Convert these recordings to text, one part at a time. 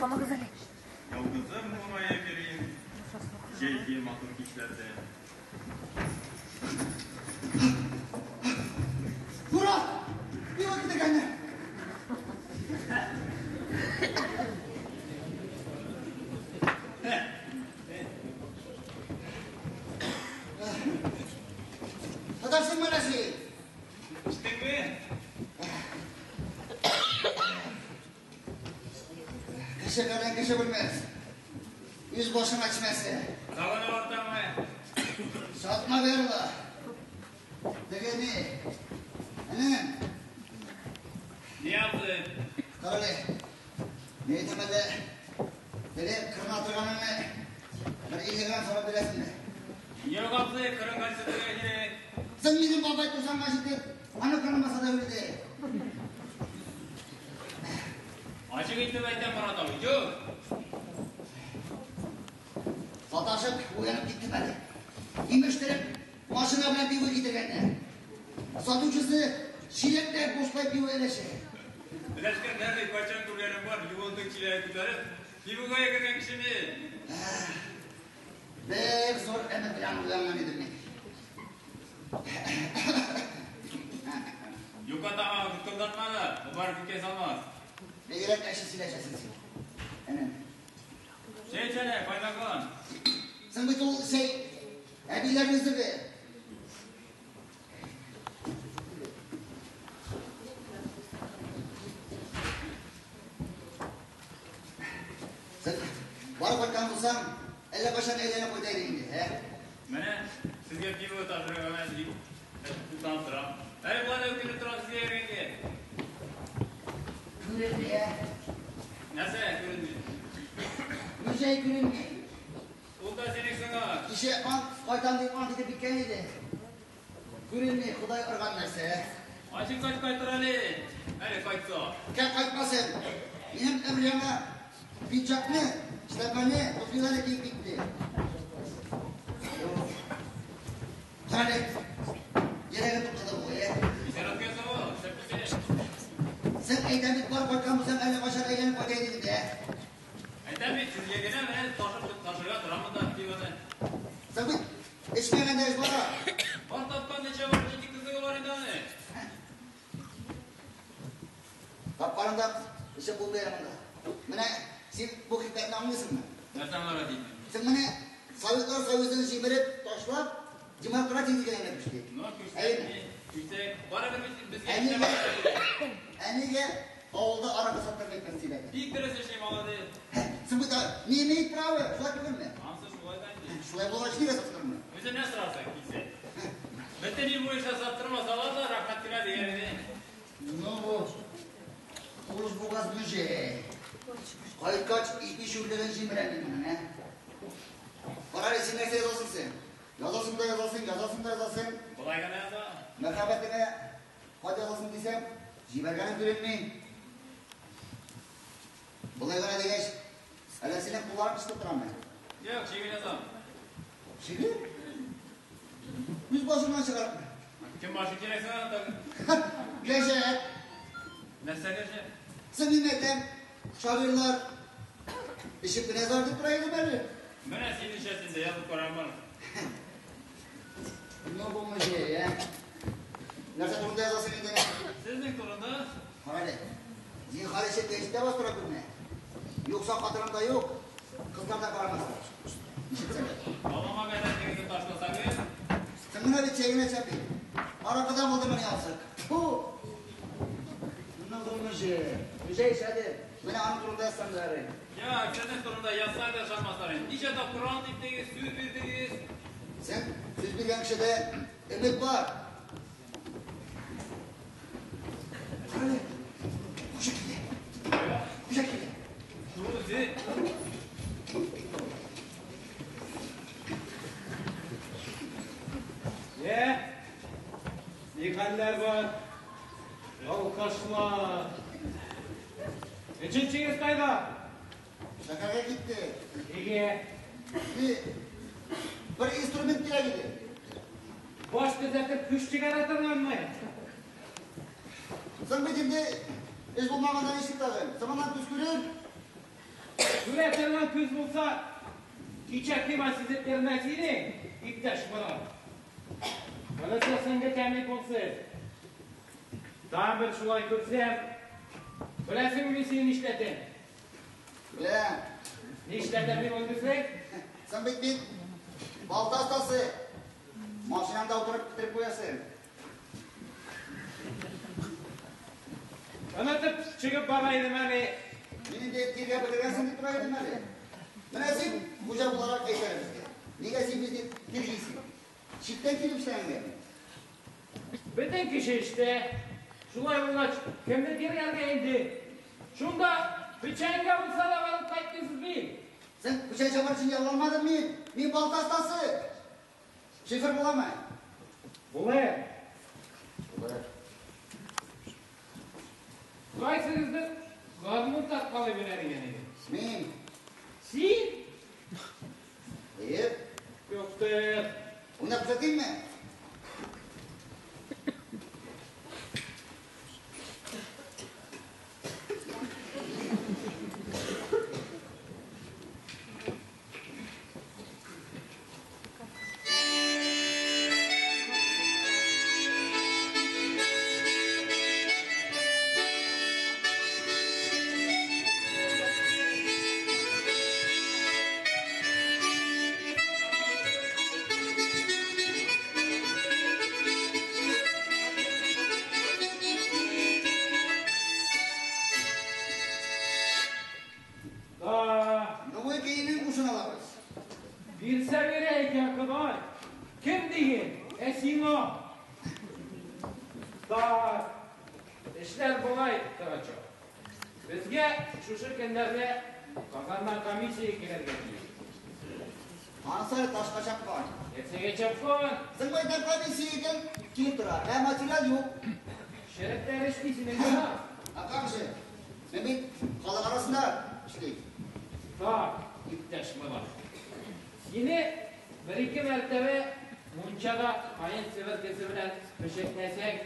Ташламагыз әле. Ялгызым моңаеп йөрим, җәйге матур кичләрдә. Ура! Пиво китергәннәр! Саташсың менә син! Эчтеңме? Кеше белән кеше белмәс. Үз башың эчмәсе. Тагын авыртамы? Сатма бер ла. Теге ни? Энем, Ни абзый? карале. Ни әйтәм әле? Теге кырына торганыңны бер 50 грамм сорап бирәсеңме? Юк абзый, кырынга төшергә кирәк. Син минем бабай туксанга җитеп, аны кырынмаса да үлде. Ачык итеп әйтәм, Марат абый, юк. Саташып уянып киттем әле. Имештереп, машина белән пиво китергәннәр. Сатучысы чиләктә бушлай пиво өләшә. Өләшкәннәр ди, кайчан күргәнем бар, юынтык чиләге күтәреп, пивога кергән кешене. Бер зур өмет белән уянган идем мин. Юкка тамагын кытылдатма да, барып киткән салмас. Бигрәк әче сөйләшәсең син. Энем. Чәй эчәле, кайнаган. Син бит ул чәй әбиләр ризыгы. Син барып кайткан булсаң, әллә кайчан әйләнеп кайта идең инде, ә? Менә сезгә пиво тапшырырга гына дип тукталып торам. Әле болай да үкенеп торам сезгә йөргәнгә. Күренми, ә? Нәрсә күренми? Мөҗәй күренми. Ул да синең сыңар. Кичә ант кайтам дип ант итеп киткән иде. Күренми, Ходай орган нәрсә. Ачык кайт кайтыр әле. Әле кайтса. Кә кайтмасын. Минем өр-яңа пиджакны, эшләпәне, туфлиларны киеп китте. Карале, йөрәге туктады бу, ә? Исән сау, шәп китә. Син әйтәм бит, барып кайткан булсаң, әллә кайчан әйләнеп кайта идең инде, ә? Әйтәм бит, сезгә генә менә ташып ташырга торам монда пивоны. Син бит эчмәгән дә эш бара. Бар тапкан ничә бар, нинди кызыгы бар инде аны. Тапканында эчеп булмый әле монда. Менә син бу хикмәтне аңлыйсыңмы? Нәрсә аңларга дидең? Син менә Советлар Союзын җимереп ташлап, демократия дигәненә күчтек. Ну, күчсәк, Әйеме? күчсәк, барыбер бит безгә Ә нигә? эшләмәс. Ә нигә авылда аракы саттырмый председатель? Бик дөрес эшли, молодец. Син бит не имеет права, шулай түгелме? Ансы шулай да инде. Шулай булгач нигә саттырмый? Үзенә сорасаң, килсә. Бөтен ил буенча саттырмасалар да, рәхмәт кенә дигән иде. Ну вот, уж бугаз мөҗәй. Кайткач ипи шүрлеген җимерәм мин моның, ә? Кара әле, син нәрсә язасың син? Язасың да язасың, язасың да язасың. Болай гына яза. Мәрхәбәтеңә хат язасың дисәм, җибәргәнең күренми. Болай гына дигәч, әллә синең кулларың пешеп торамы? Юк, шигырь язам. Шигырь? Үз башыңнан чыгарып. Кем башы кирәк сиңа тагын? Гаҗәп. Нәрсә гаҗәп? Син мин әйтәм, шагыйрьләр эчеп кенә язар дип тора идем әле. Менә син эчәсең дә язып карамын. Ну, бу мөҗәй, ә? Нәрсә турында язасың инде? Сезнең турында? Кара әле. Зинһар эчеп яшьтә бастыра күрмә. Юкса хатырымда юк. Кызлар да карамасын. Ишетсәң. Бабама гайрәтегезне ташласагыз. Син менә бит чәйгенә чәп бит. Аракыдан булды моны язык. Фу! Ну, бу мөҗәй. Мөҗәй эчәде. Менә аның турында язсам да ярый. Юк, сезнең турында язсаң да ышанмаслар инде. Ничә тапкыр ант иттегез, сүз бирдегез. Син сүз биргән кешедә өмет бар. Карале, хуҗа килә. Хуҗа килә. Шул үзе. Е, ни хәлләр бар? Алкашлар. Өченчегез кайда? Шәһәргә китте. Нигә? Бер инструмент кирәк иде. Баш төзәтеп көч чыгара торганмы? Соң бит инде эш булмаганда ничек тагын? Соңыннан күз күрер. Күрә торган күз булса, кичә кыйма сизеп йөрмәс идең, иптәш Морат. Монысы соңгы кәмит булсын. Тагын бер шулай күрсәм, беләсеңме мин сине нишләтәм? Беләм. Нишләтәм дип уйлыйсың? Син бит бит балта остасы. Машинаңда утырып бетереп куясың. Онытып чыгып бара идем әле. Мин инде тиргәп бетергәнсең дип тора идем әле. Менә син хуҗа буларак әйт әле безгә. Нигә син безне тиргисең? Читтән килеп эшләгәнгәме? Бөтен кеше эштә. Шулай булгач, кемне тиргәргә инде? Шунда печәнгә булса да барып кайтмыйсыз бит. Син печән чабар өчен ялланмадым мин. Мин балта остасы. Шифер буламы? Булыр. Булыр. Кайсыгыздыр гармун тарткалый белә дигән иде. Мин. Син? Әйе. Юктыр. Уйнап күрсәтимме? Да. Новый көенең ушын алабыз. Бирсә бирә икән Ходай. Кем диген? Ә сиңа. Так. Эшләр болай торачак. Безгә шушы көннәрдә Казаннан комиссия килергә тиеш. Анысы әле ташка чапкан. Нәрсәгә чапкан? Соң байтак комиссия икән, килеп тора. Ә материал юк. Шәрепләр эшли синең гына. Ә как же? Мин бит халык арасында эшлим. Так, иптәш Морат. Сине бер-ике мәртәбә мунчада каен себеркесе белән пешекнәсәң,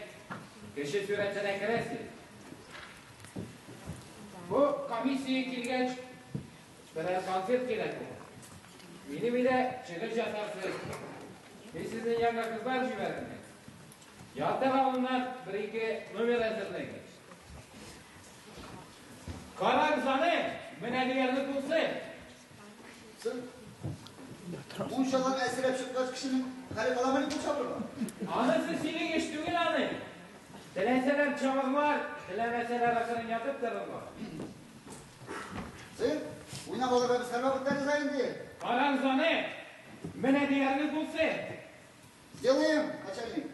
кеше сурәтенә керәсең. Бу комиссия килгәч, берәр концерт кирәк булыр. Минем өйдә чыгыш ясарсыз. Мин сезнең янга кызлар җибәрдем. Ятак авылыннан бер-ике номер әзерләгез. Карагыз аны, менә дигәнлек булсын. Соң, мунчадан әсирәп чыккач кешенең хәле каламыни кул чабырга? Анысы синең эш түгел аны. Теләсәләр чабырлар, теләмәсәләр акрын ятып торырлар. Син уйнап алырга без һәрвакытта риза инде. Карагыз аны, менә дигәнлек булсын. Сделаем, начальник.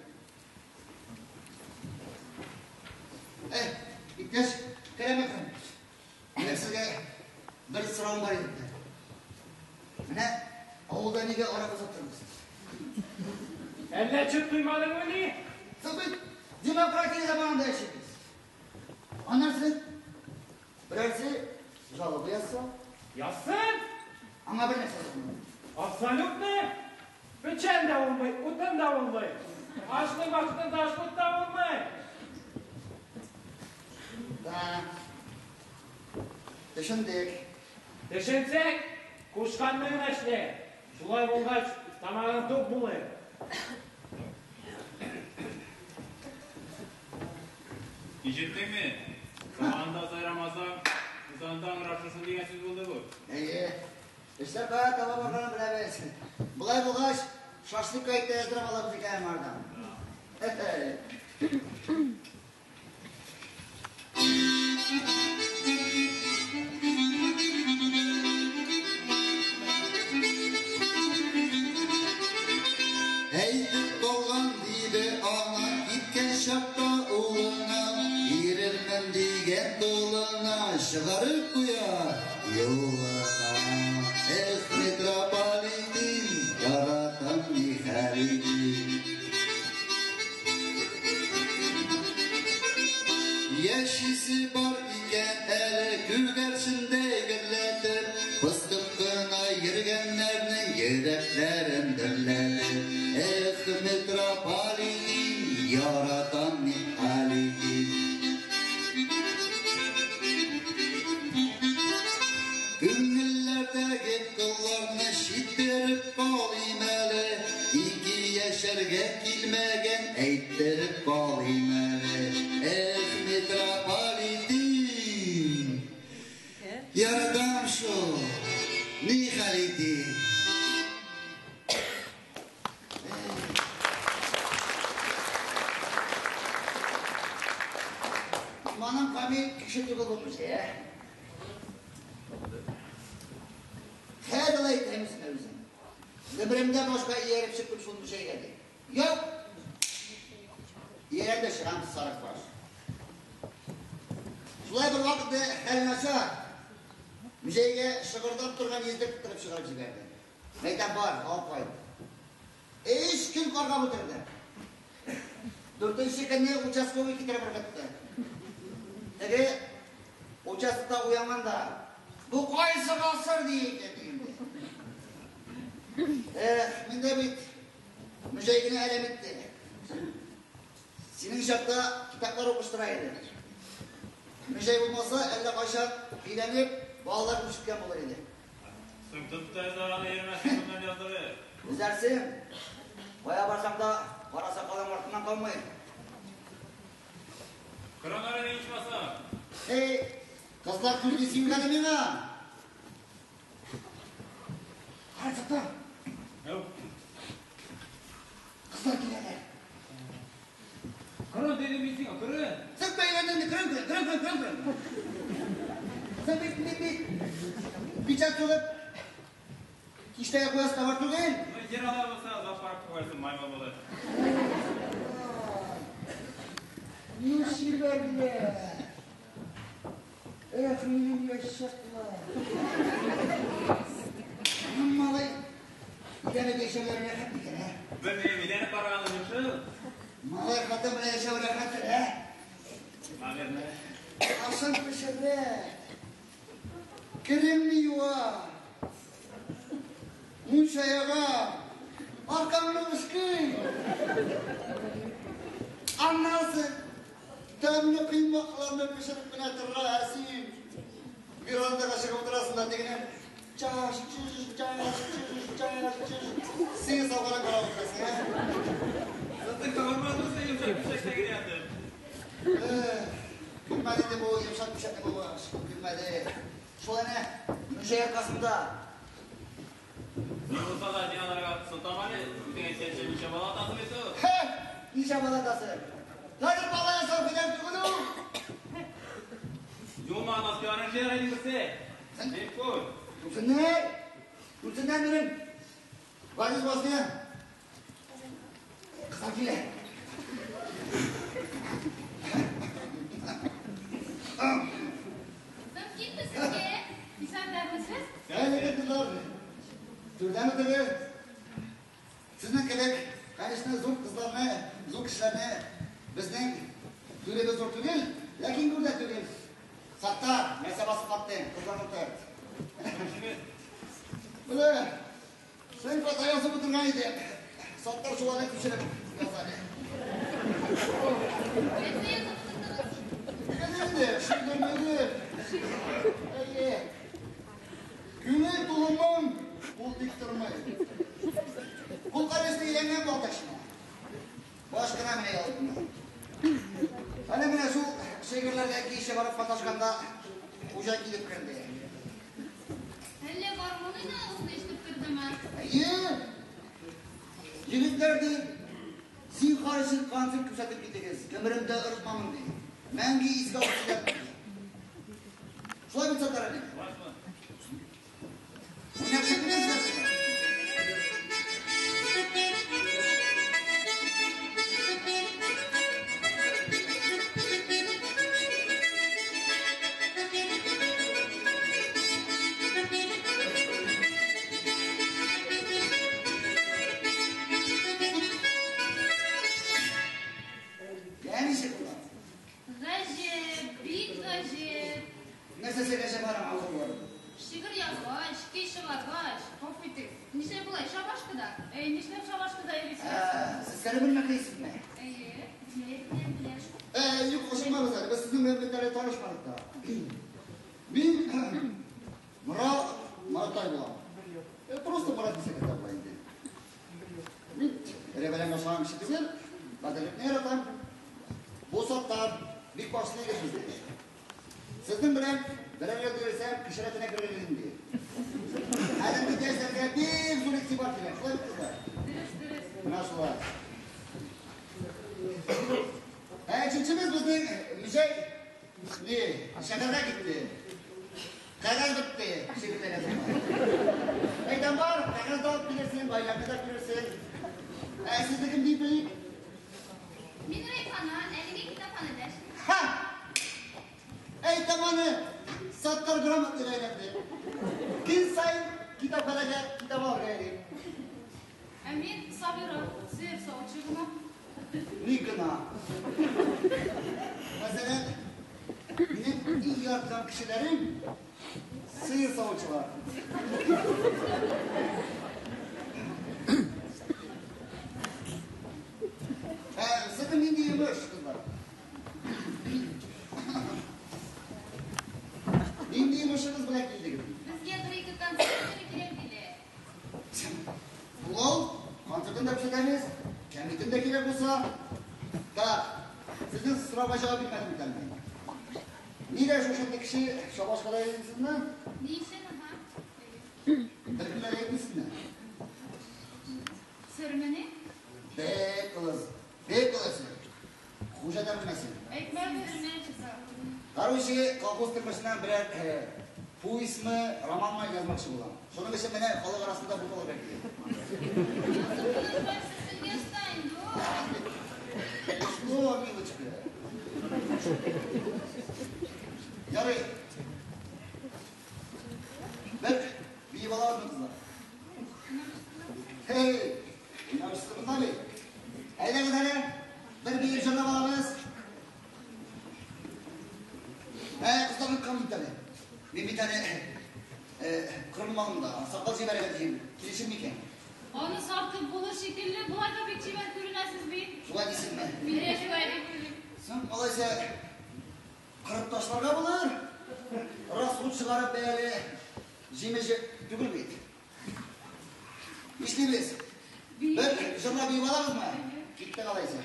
Эй, иптәш Кәрәмов, минем сезгә бер соравым бар иде. Менә авылда нигә аракы саттырмыйсыз? Әллә чык туймадыңмыни? Соң бит демократия заманында яшибез. Аннан соң берәрсе жалоба язса, Язсын! аңа бер нәрсә булмый. Абсолютно! Печән дә булмый, утын да булмый. Ашлык вакытында ашлык та булмый. Да. Төшендек. Төшенсәң, кушканны гына эшлә. Шулай булгач, тамагың тук булыр. Ишеттеңме? Заманында сайрамасаң, узанда аңрашырсың дигән сүз булды бу. Әйе. Эшләр кая таба барганын беләбез. Болай булгач, шашлыкка ит тә яздырып алабыз икән аңардан. Әйтеп калган диде ана, киткән чакта улына, бирермен дигән толына, чыгарып куя юлына. Эх, митрополитин, яратам Михалитин. Яшисе бар икән әле күгәрчендәй гөрләтеп, пыскып кына йөргәннәрнең йөрәкләрен дөрләтеп. Эх, митрополитин, яратам Михалитин. Әйтергә килмәгән, әйттереп калыйм әле. Эх, метрополитен! Яратам шул, ни хәл итим? Моның камил кеше түгел бу музей, ә? Хәл алай әйтәм үземә үзем. Гомеремдә башка ияреп чыктым шул музейга ди. Юк! Иярәм дә чыгам, сарык баш. Шулай бер вакытта хәл начар. Музейга шыгырдап торган йөзлек тутырып чыгарып җибәрде. Мәйтәм бар, алып кайт. Өч көн каргап утырды. Дүртенче көнне участковый китереп ыргытты. Теге участокта уянганда, бу кайсы гасыр ди икән инде. Эх, миндә бит музей генә әләм итте. Синең чакта китаплар укыштыра иде. Музей булмаса, әллә кайчан өйләнеп, балалар күчеткән булыр иде. Соң тотты аны йөрмәсен моннан яздырып. Үзәрсең. Кая барсаң да, кара сакалың артыннан калмый. Кырын әле ичмаса. Эй, кызлар күзли симгәне миңа. Кара чыкты. Әү. Кызлар киләләр. Кырын дедем мин сиңа, кырын. Син бәйләндең, кырын, кырын, кырын, кырын, кырын. Син бит, бит, бит. Печать сугып, киштәгә куясы товар түгел. Ну, җир ала булса, заправка куярсың, маймыл булыр. Ну, чибәрләр. Эх, минем яшь чаклар. Малай, өйләнеп яшәүләр рәхәт микән, ә? Белмим, өйләнеп барганы юк шул. Малай хатын белән яшәү рәхәттер, ә? Наверное. Ашын пешерә. Кереңне юа. Мунча яга. Аркаңны ышкый. Аннан соң тәмле коймакларны пешереп кенә тора, ә син верандага чыгып утырасың да тегене чаш, чыш, чаш, чыш, чаш, чыш. Син салгана карап утырасың, ә? Сытык кабармас булса, йомшак түшәктә генә ятып. Эх, күрмәде инде бу йомшак түшәкне булгач, күрмәде. Шул әнә музей аркасында. Ни булса да, син аларга сылтама әле, үзең әйткәнчә ничә бала атасы бит ул. Хе, ничә бала атасы? Хәзер бала ясау кыен түгел ул. Юлма носкиларын җыяр идең берсе. Дип куй. Күрсеннәр, күрсеннәр минем газиз башны. Кызлар килә. Мөмкинме сезгә? Исәннәрмесез? Әлеге кызлар, түрдән үтегез. Сезнең кебек, конечно, зур кызларны, зур кешеләрне безнең түребез зур түгел, ләкин гүр дә түгел. Саттар, нәрсә басып каттың, кызларны утырт. Менә, син фото язып утырган иде. Саттар шуларны күчереп яза әле. Нәрсә язып утырдыгыз? Бигән инде, шигырь мөгер. Әйе. Күңел тулы моң, ул тик тормый. Ул конечно өйләнгән балтачына. Баш кына менә ялытмый. Әнә менә шул шигырьләргә кичә барып маташканда хуҗа килеп керде. Әллә гармун уйнавыгызны ишетеп тордымы? Әйе. Егетләр ди, зинһар өчен концерт күрсәтеп китегез. Гомеремдә онытмамын ди. Мәңге искә алып сөйләрмен ди. Шулай бит, Саттар әни? Шулаймы? Уйнап киттегезме? Я ничек була? Гаҗәп, бик гаҗәп. Нәрсәсе гаҗәп аның авызы? Шигырь язгач, көй чыгаргач, гафу итегез. Нишләп болай шабашкада? Әй, нишләп шабашкада йөрисез? Сез әле белмәклисезме? Әйе, белә, белә шул. Юк, кушылмабыз әле. Без сезнең белән бит әле танышмадык та. Мин Мурат Маратай булам. Просто Мурат дисәк тә була инде. Мин рәбәлән башка торган кеше түгел, гаделлекне яратам. Бу Саттар бик башлы егет безнең. Сезнең белән берәр ел йөрсәм, кеше рәтенә керер идем ди. Әле инде яшьләргә бик зур игътибар кирәк. Шулай бит, кызлар? Дөрес, дөрес. Менә шулай. Ә өченчебез безнең Мөҗәй ни, шәһәргә китте. Кәгазь бетте, шигырьләр язарга. Әйтәм бар, кәгазь дә алып килерсең, гаиләңне дә күрерсең. Ә сезне кем дип белик? Мин Рәйхана, әлеге китапханәдә эшлим. Ха! Әйтәм аны, Саттар грамотныйга әйләнде. Көн саен китапханәгә китап алырга йөри. Ә мин Сабира, сыер савучы гына. Ни гына. Мәсәлән, минем иң яраткан кешеләрем сыер савучылар. Ә, сезнең нинди йомыш, кызлар? Нинди йомышыгыз белән килдегез? Безгә бер-ике концерт номеры кирәк диләр. Ул концертын да күрсәтәбез, кәмитен дә кирәк булса. Так, сезнең сорауга җавап бирмәдем бит әле мин. Нигә шушындый кеше шабашкада йөрисезме? Ни өчен, аһа? Беркемгә дә әйтмисезме? Сермени? Бик кылыз, бик кылыз. Хуҗа да белмәсен. Әйтмәбез. Короче, колхоз тормышыннан берәр повестьмы, романмы язмакчы булам. Шуның өчен менә халык арасында буталырга кирәк. Что, милочка? Ярый. Бер биеп алабызмы, кызлар? Хей, уйнамыйсызмы бит? Әйдәгез әле, бер биеп җырлап алабыз. Ә, кызлар, оныткан бит әле. Мин бит әле кырылмаганда сакал җибәрергә дим. Килешер микән? Аны сартып булыр шикелле, болай да бик чибәр күренәсез бит. Шулай дисеңме? Мин дә шулай дип уйлыйм. Соң алайса кырып ташларга булыр. Расход чыгарып бәяле җимеше түгел бит. Нишлибез? Бер җырлап биеп алабызмы? Киттек алайса.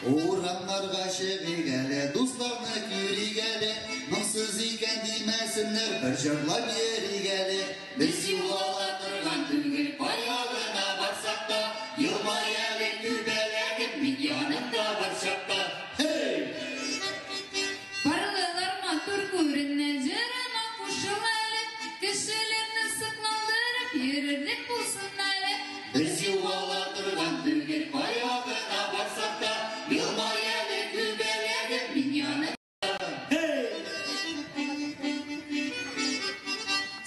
Урамнарга чыгыйк әле, дусларны күрик әле, моңсыз икән димәсеннәр, бер җырлап йөрик әле. Без югала торган түгел, кая гына барсак та, елмай әле күбәләгем, мин яныңда бар чакта. Хей! Парлылар матур күренә, җырыма кушыл әле, кешеләрне сокландырып йөрерлек булсын әле. Без югала торган түгел, кая гына барсак та, елмай әле күбәләгем, мин яныңда.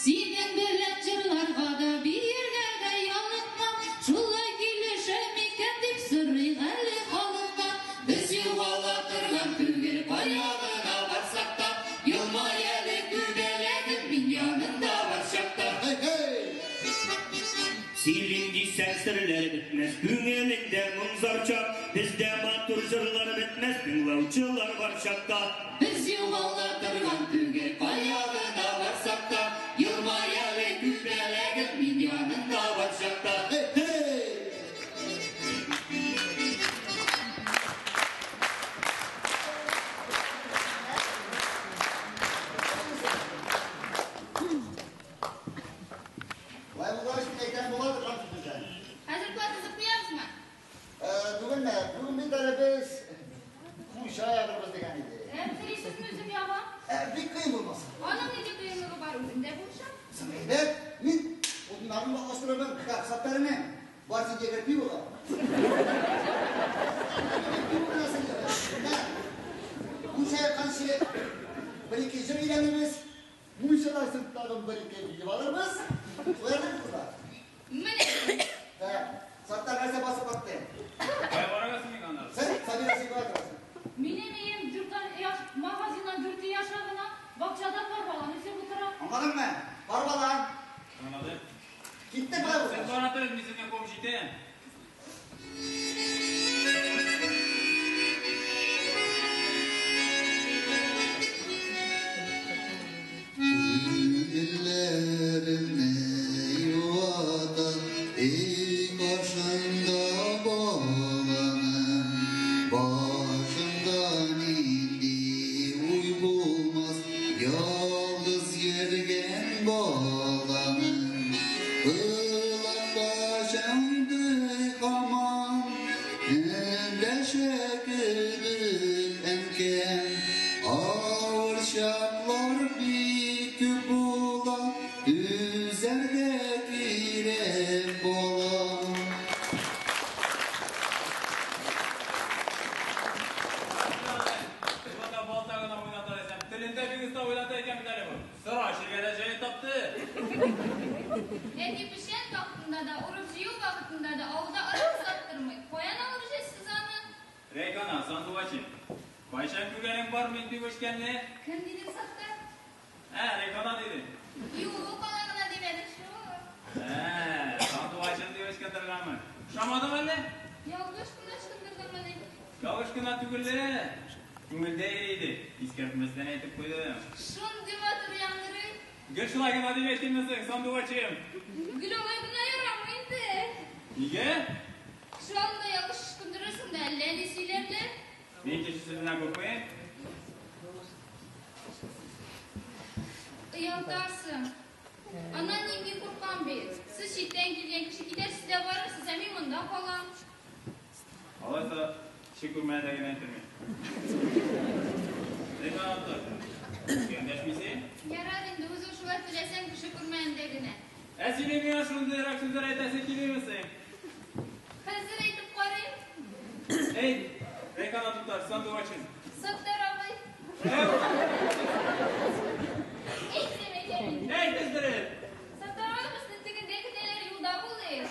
Синең белән җырларга да, биергә дә ялыкмам, шулай килешә микән дип сорыйк әле халыктан. Без югала торган түгел, кая гына барсак та, елмай әле күбәләгем, мин яныңда бар чакта. Хей, хей! Сөйлим дисәң серләр бетмәс, күңелеңдә моң-зар чак, бездә матур җырлар бетмәс, тыңлаучылар бар чакта. Без югала торган түгел, кая гына барсак та, елмай әле күбәләгем, мин яныңда бар чакта. Хей, хей! Болай булгач, мин әйтәм, буладыр концерт бездән. Хәзер план төзеп куябызмы? Бүген бүген бит әле без мунча ягырбыз дигән иде. Телисезме үзем ягам? Бик кыен булмасын. Аның нинди кыенлыгы бар, үзем дә булышам. Соң әйбәт, мин утыннарны ваклаштырырмын, так, Саттарны. Бар син егер пивога. Пиво беләсең. Мунча якканчы бер-ике җыр өйрәнербез. Мунчадан соң тагын бер-ике биеп алырбыз. Шулай кызлар. Менә. Так, Саттар нәрсә басып атты? Кая барасың мин аннары? Син Сабира син кая торасың? Минем өем дүрт яш, магазиннан дүрт яша гына, бакчада пар балан үсеп утыра. Аңладыңмы? Пар балан. Аңладым. Киттек болай Син булгач. бара тор, мин сине куып җитәм. Баланың Колакта чыңдый һаман, Эндәшә кебек әнкәм. Авыр чаклар бик күп була, Түзәргә кирәк, балам. Монда балта гына уйната дисәм, телендә бик оста уйната икән бит әле бу. Сыра эчәргә дә җаен тапты. Әти печән вакытында да, урып-җыю вакытында да авылда аракы саттырмый. Каян алып эчәсез аны? Рәйхана, сандугачым. Кайчан күргәнең бар мин дип эчкәнне? Кем дидең, Саттар? Ә, Рәйхана дидем. Юк, алай гына димәдем шул. Ә, сандугачым дип эчкәндергәнмен. Ошамадымы әллә? Ялгыш кына ычкындырдыңмыни? Ялгыш кына түгел лә. Күңелдә иде. Искәртмәстән әйтеп куйдым. Шундый матур яңгырый. Гел шулай гына дип әйтимме соң, сандугачым? Гел алай гына ярамый инде. Нигә? Шул анда ялгыш ычкындырырсың да әллә ни сөйләрләр. Мин кешесеннән куркмыйм. Оялтасың. Аннан нинди куркам бит. Сез читтән килгән кеше, китәрсез дә барырсыз, ә мин монда калам. Алайса, кеше күрмәгәндә генә әйтермен. Рәйхана тор. Нигә эндәшмисең? Ярар инде, үзең шулай теләсәң, кеше күрмәгәндә генә. Ә синең миңа шундыйрак сүзләр әйтәсең килмиме соң? Хәзер әйтеп карыйм. Әйт, Рәйхана туташ, сандугачым. Саттар абый. Әйтсәм әйтәм инде. Әйт тиздереп. Саттар абый, безне тегендә көтәләр, юлда булыйк.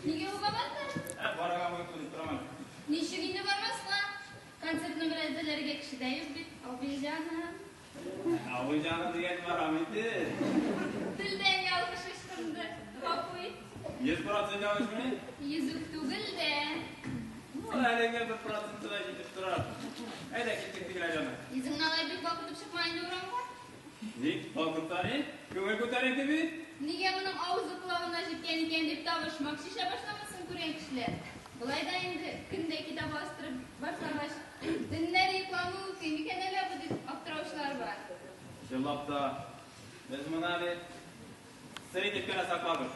Нигә бу кабатта? Ә, барырга мөмкин дип торам әле. Ничек инде бармаска? Концерт номеры әзерләргә кеше дә юк бит. Абый җаным. Абый җаным дигән барам инде. Телдән ялгыш ычкынды. Гафу ит. 100% ялгышмыни? 100 үк түгел дә. Ну, әлегә 1% да җитеп тора. Әйдә, киттек тегеләр җаным. Йөзеңне алай бик балкытып чыкма инде урамга. Ник балкытса ни? Күңел күтәренке бит. Нигә моның авызы колагына җиткән икән дип табышмак шешә башламасын күргән кешеләр. Болай да инде көндә китап бастырып башлагач, төннәр йокламый укый микән әллә бу дип аптыраучылар бар. Чынлап та, без моны әле сер итеп кенә саклабыз.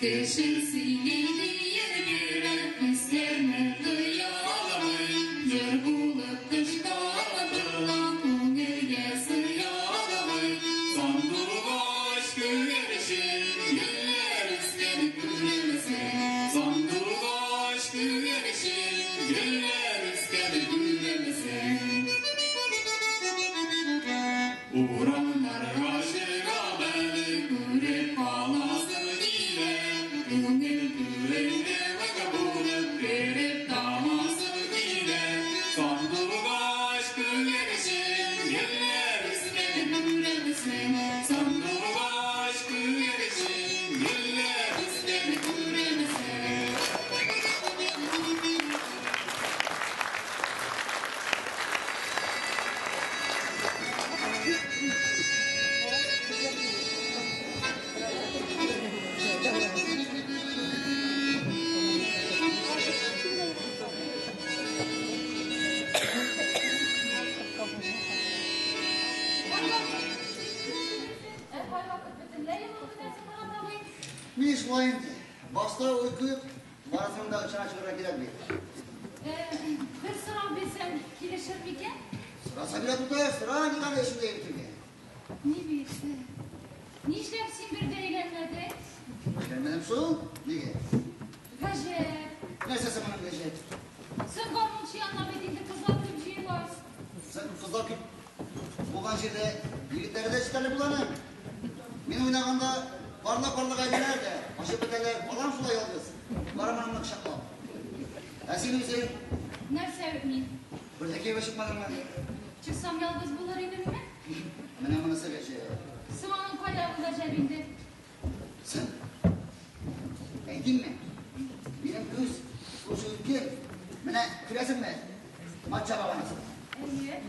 Кеше сөйли диеп йөрәк хисләрне тоя алмый, Җыр булып тышка атыла, күңелгә сыя алмый. Сандугач күгәрчен, гөлләр үскән күрәмсең? Сандугач күгәрчен, гөлләр үскән күрәмсең? Урамнарга чыгам әле, күреп каласым килә. Күңел түренә булып кереп тамасым килә. Сандугач күгәрчен, гөлләр үскән күрәмсең? Сандугач күгәрчен, гөлләр үскән күрәмсең? Ә кайвакыт бөтенләй йомылып бетәсең, Морат абый. Мин шулай инде. Башта уйкы юк, барысын да очына чыгарга кирәк бит. Бер сорау бирсәм, килешер микән? Сора, Сабира туташ, сора, ник аны эшендә әйтергә? Ни бирсе? Нишләп син бер дә өйләнмәдең? Өйләнмәдем шул. Нигә? Гаҗәп. Нәрсәсе моның гаҗәп? Соң гармунчы янына бит инде кызлар күп җыела. Соң кызлар күп булган җирдә егетләре дә җитәрлек була аның. Мин уйнаганда парлы-парлы гаиләләр дә ачып бетәләр, балам шулай ялгыз. Барамын кочаклап. Ә син үзең? Нәрсә мин? Бер дә кияүгә чыкмадыңмы? Чыксам ялгыз булыр идемме? Менә монысы гаҗәп. Соң аның кайдагы гаҗәп инде? Соң, әйтимме? Минем күз шушы үткер. Менә күрәсеңме? Матча баганасы. Әйе.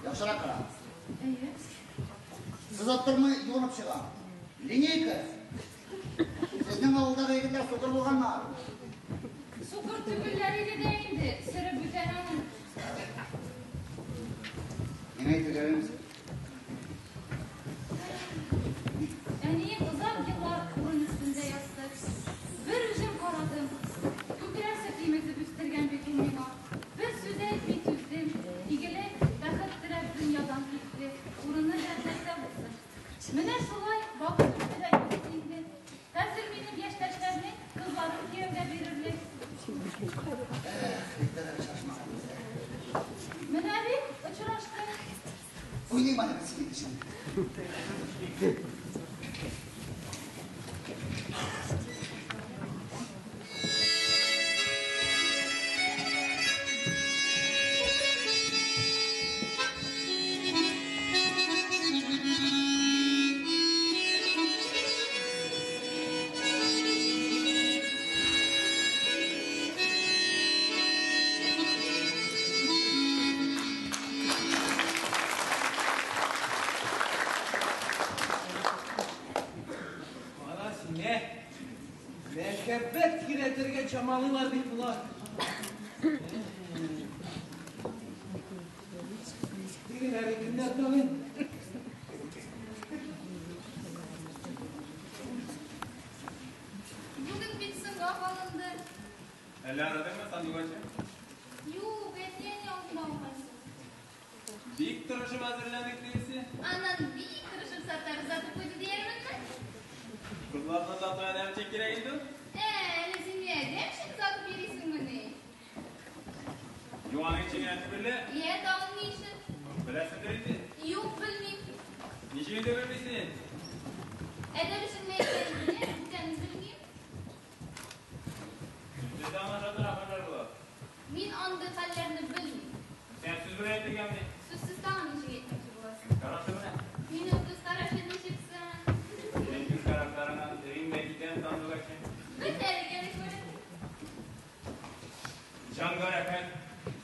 Яхшырак кара. Әйе. Сызып тормый юынып чыга. Линейка. Сезнең дә сукыр булганнар. Сукыр түгелләр иде дә инде, сере бүтән аның. Миңа әйтергә белмисең. Әнием озак еллар урын өстендә ятты. Бер үзем карадым. Күкрәк сөт имезеп үстергән бит ул миңа. Бер сүз әйтми түздем. Игелек, бәхет теләп дөньядан китте. Урыны җәннәттә булсын. Менә шулай вакыт үтте дә китте инде. Хәзер минем яшьтәшләрнең кызларын кияүгә бирерлек. Иртәдә очрашмаганбыз, ә? Менә бит, очраштык. Уйныйм әле без синең өчен. Кара сине. Мәхәббәт кирәтергә чамалыйлар бит болар. Тегеләре кемнәр тагын? Бүген бит соңга калынды. Әллә арыдыңмы, сандугачы? Юк, әти-әни алдында уңайсыз. Бик тырышып әзерләдек диесе. Аннан бик тырышып сатар озатып куйды диярменме? Кызларны озату адәмчә кирәк инде. Әле син ни адәм өчен озатып йөрисеңмени? Юаның өчен генә түгел лә. Йә, тагын ни өчен? Беләсеңдер инде. Юк, белмим. Ничек инде белмисең? Адәм өчен ни әйткәнен беләм, бүтәнен белмим. Сүзсез дә аңлаша тора хәлләр була. Мин андый хәлләрне белмим. Син сүз белән әйтергәме? Сүзсез тагын ничек әйтмәкче буласың? Карашы менә. Минем күз карашы ничек соң? Синең күз карашларыңнан эрим дә китәм, сандугачы. Бет әлегә күреп. Җанга рәхәт,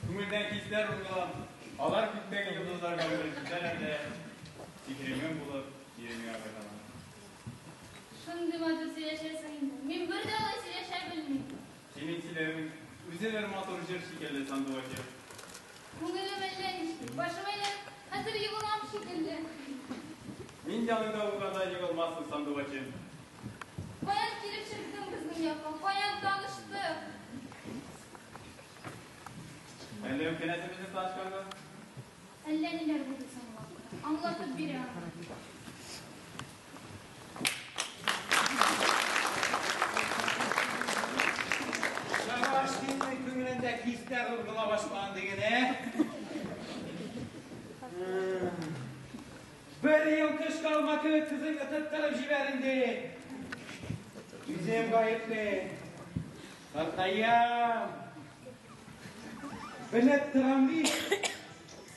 күңелдән хисләр ургыла. Алар күктәге йолдызларга үрелеп китәләр дә, сихеремең булып, иреңә кайталар. Шундый матур сөйләшәсең инде. Мин бер дә алай сөйләшә белмим. Синең сөйләвең үзе бер матур җыр шикелле, сандугачы. Күңелем әллә нишли, башым әйләнеп, хәзер егылам шикелле. Мин яныңда булганда егылмассың, сандугачы. Каян килеп чыктың безнең якка? Каян таныштык? Әллә үпкәләсең безне танышканга? Әллә ниләр булды соң вакытта. Аңлатып бирә аңа. Шабашкинның күңелендә хисләр ургыла башлаган диген, ә? Бер ел кышка алма кебек кызыңны тоттырып җибәр инде. Үзем гаепле. Картаям. Белеп торам бит.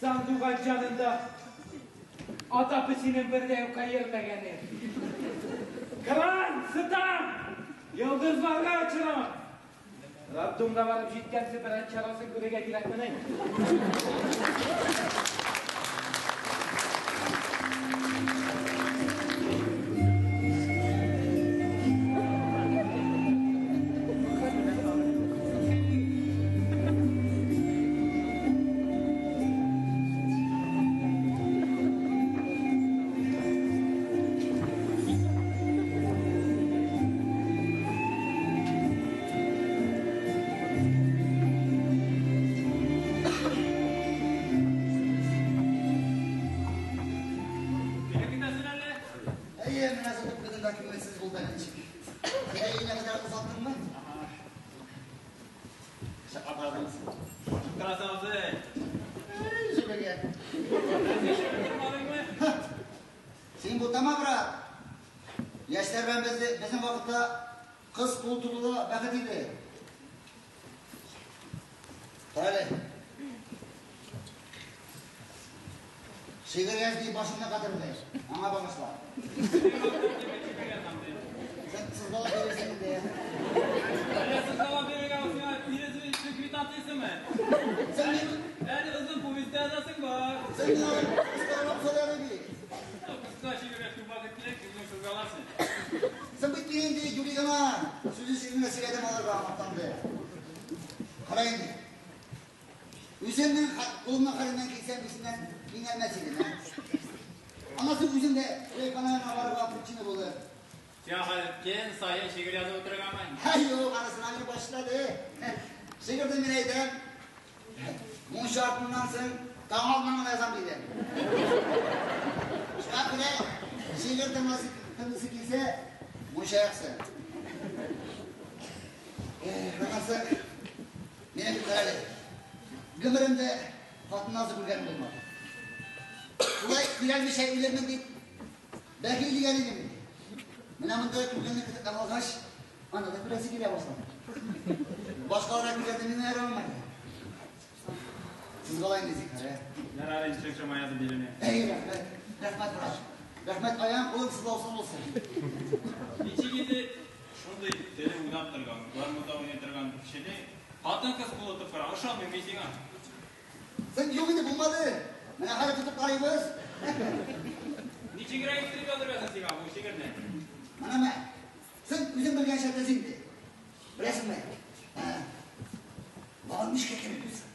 Сандугач янында ата песинең бер дә юкка йөрмәгәне. Кыран, сытам! Йолдызларга очырам. Роддомга барып җиткәнче берәр чарасын күрергә кирәкмени? Килеп китәсең әллә? Әйе, менә сатып куйдым да күңелсез булды әле ничек. Син өенә кадәр озаттыңмы? Шака барадыңыз. Торасың абзый. Эй, җибәргән. Син тормадыңмы? Син бутама, брат. Яшьләр белән безнең вакытта кыз кул тоту да бәхет иде. Тор әле. Шигырь яз дип башыңны катырды. Аңа багышла. Син сызгалап бирерсең инде. Әллә сызгалап бирергә ул сиңа тиресе өчен квитанциясеме? Син мин Әле озын повесть язасың бар. Син миңа кыскарак сөйләр иде. Кыска шигырьгә күп вакыт кирәк, үзең сызгаларсың. Син бит мин инде юри гына сүзе сүзенә сөйләдем аларга, мактанды. Кара инде. Үземнең кулымның хәленнән килсәм, исеннән киңәлмәс идем, ә? Анасы үзем дә Рәйхана барырга причина булды. Син хәзер көн саен шигырь язып утырганмы? Һәй, юк, анысына мин башлады. Шигырьне мин әйтәм. Мунча артыннан соң таң алдыннан гына язам диде. Шуңа күрә шигырь тыңласы килсә, мунча яксы. Анасы мине бит әле. Гомеремдә хатын назы күргәнем булмады. Шулай күрәлмичә үлермен дип, бәхил дигән идем. Менә монда күргәнне көтеп алгач, аны да күрәсе килә башлады. Башкаларга күргәнне мин әйрә алмадым. Сез калай инде, Зинһар, ә? Ярар, инде чын язып бирәм. Әй, рәхмәт. Рәхмәт, врач. Рәхмәт, аяң кулың сызлаусыз булсын. Ничек инде шундый теле уйнап торган, гармунда уйный торган кешене хатын-кыз кулы тотып кара, ышанмыйм мин сиңа. Син юк инде булмады. Менә хәзер тотып карыйбыз. Ничегрәк иттереп языргасың сиңа бу шигырьне? Менә мә. Син үзең белгәнчә тез инде. Беләсеңме? Балам ничек кирәк булсын?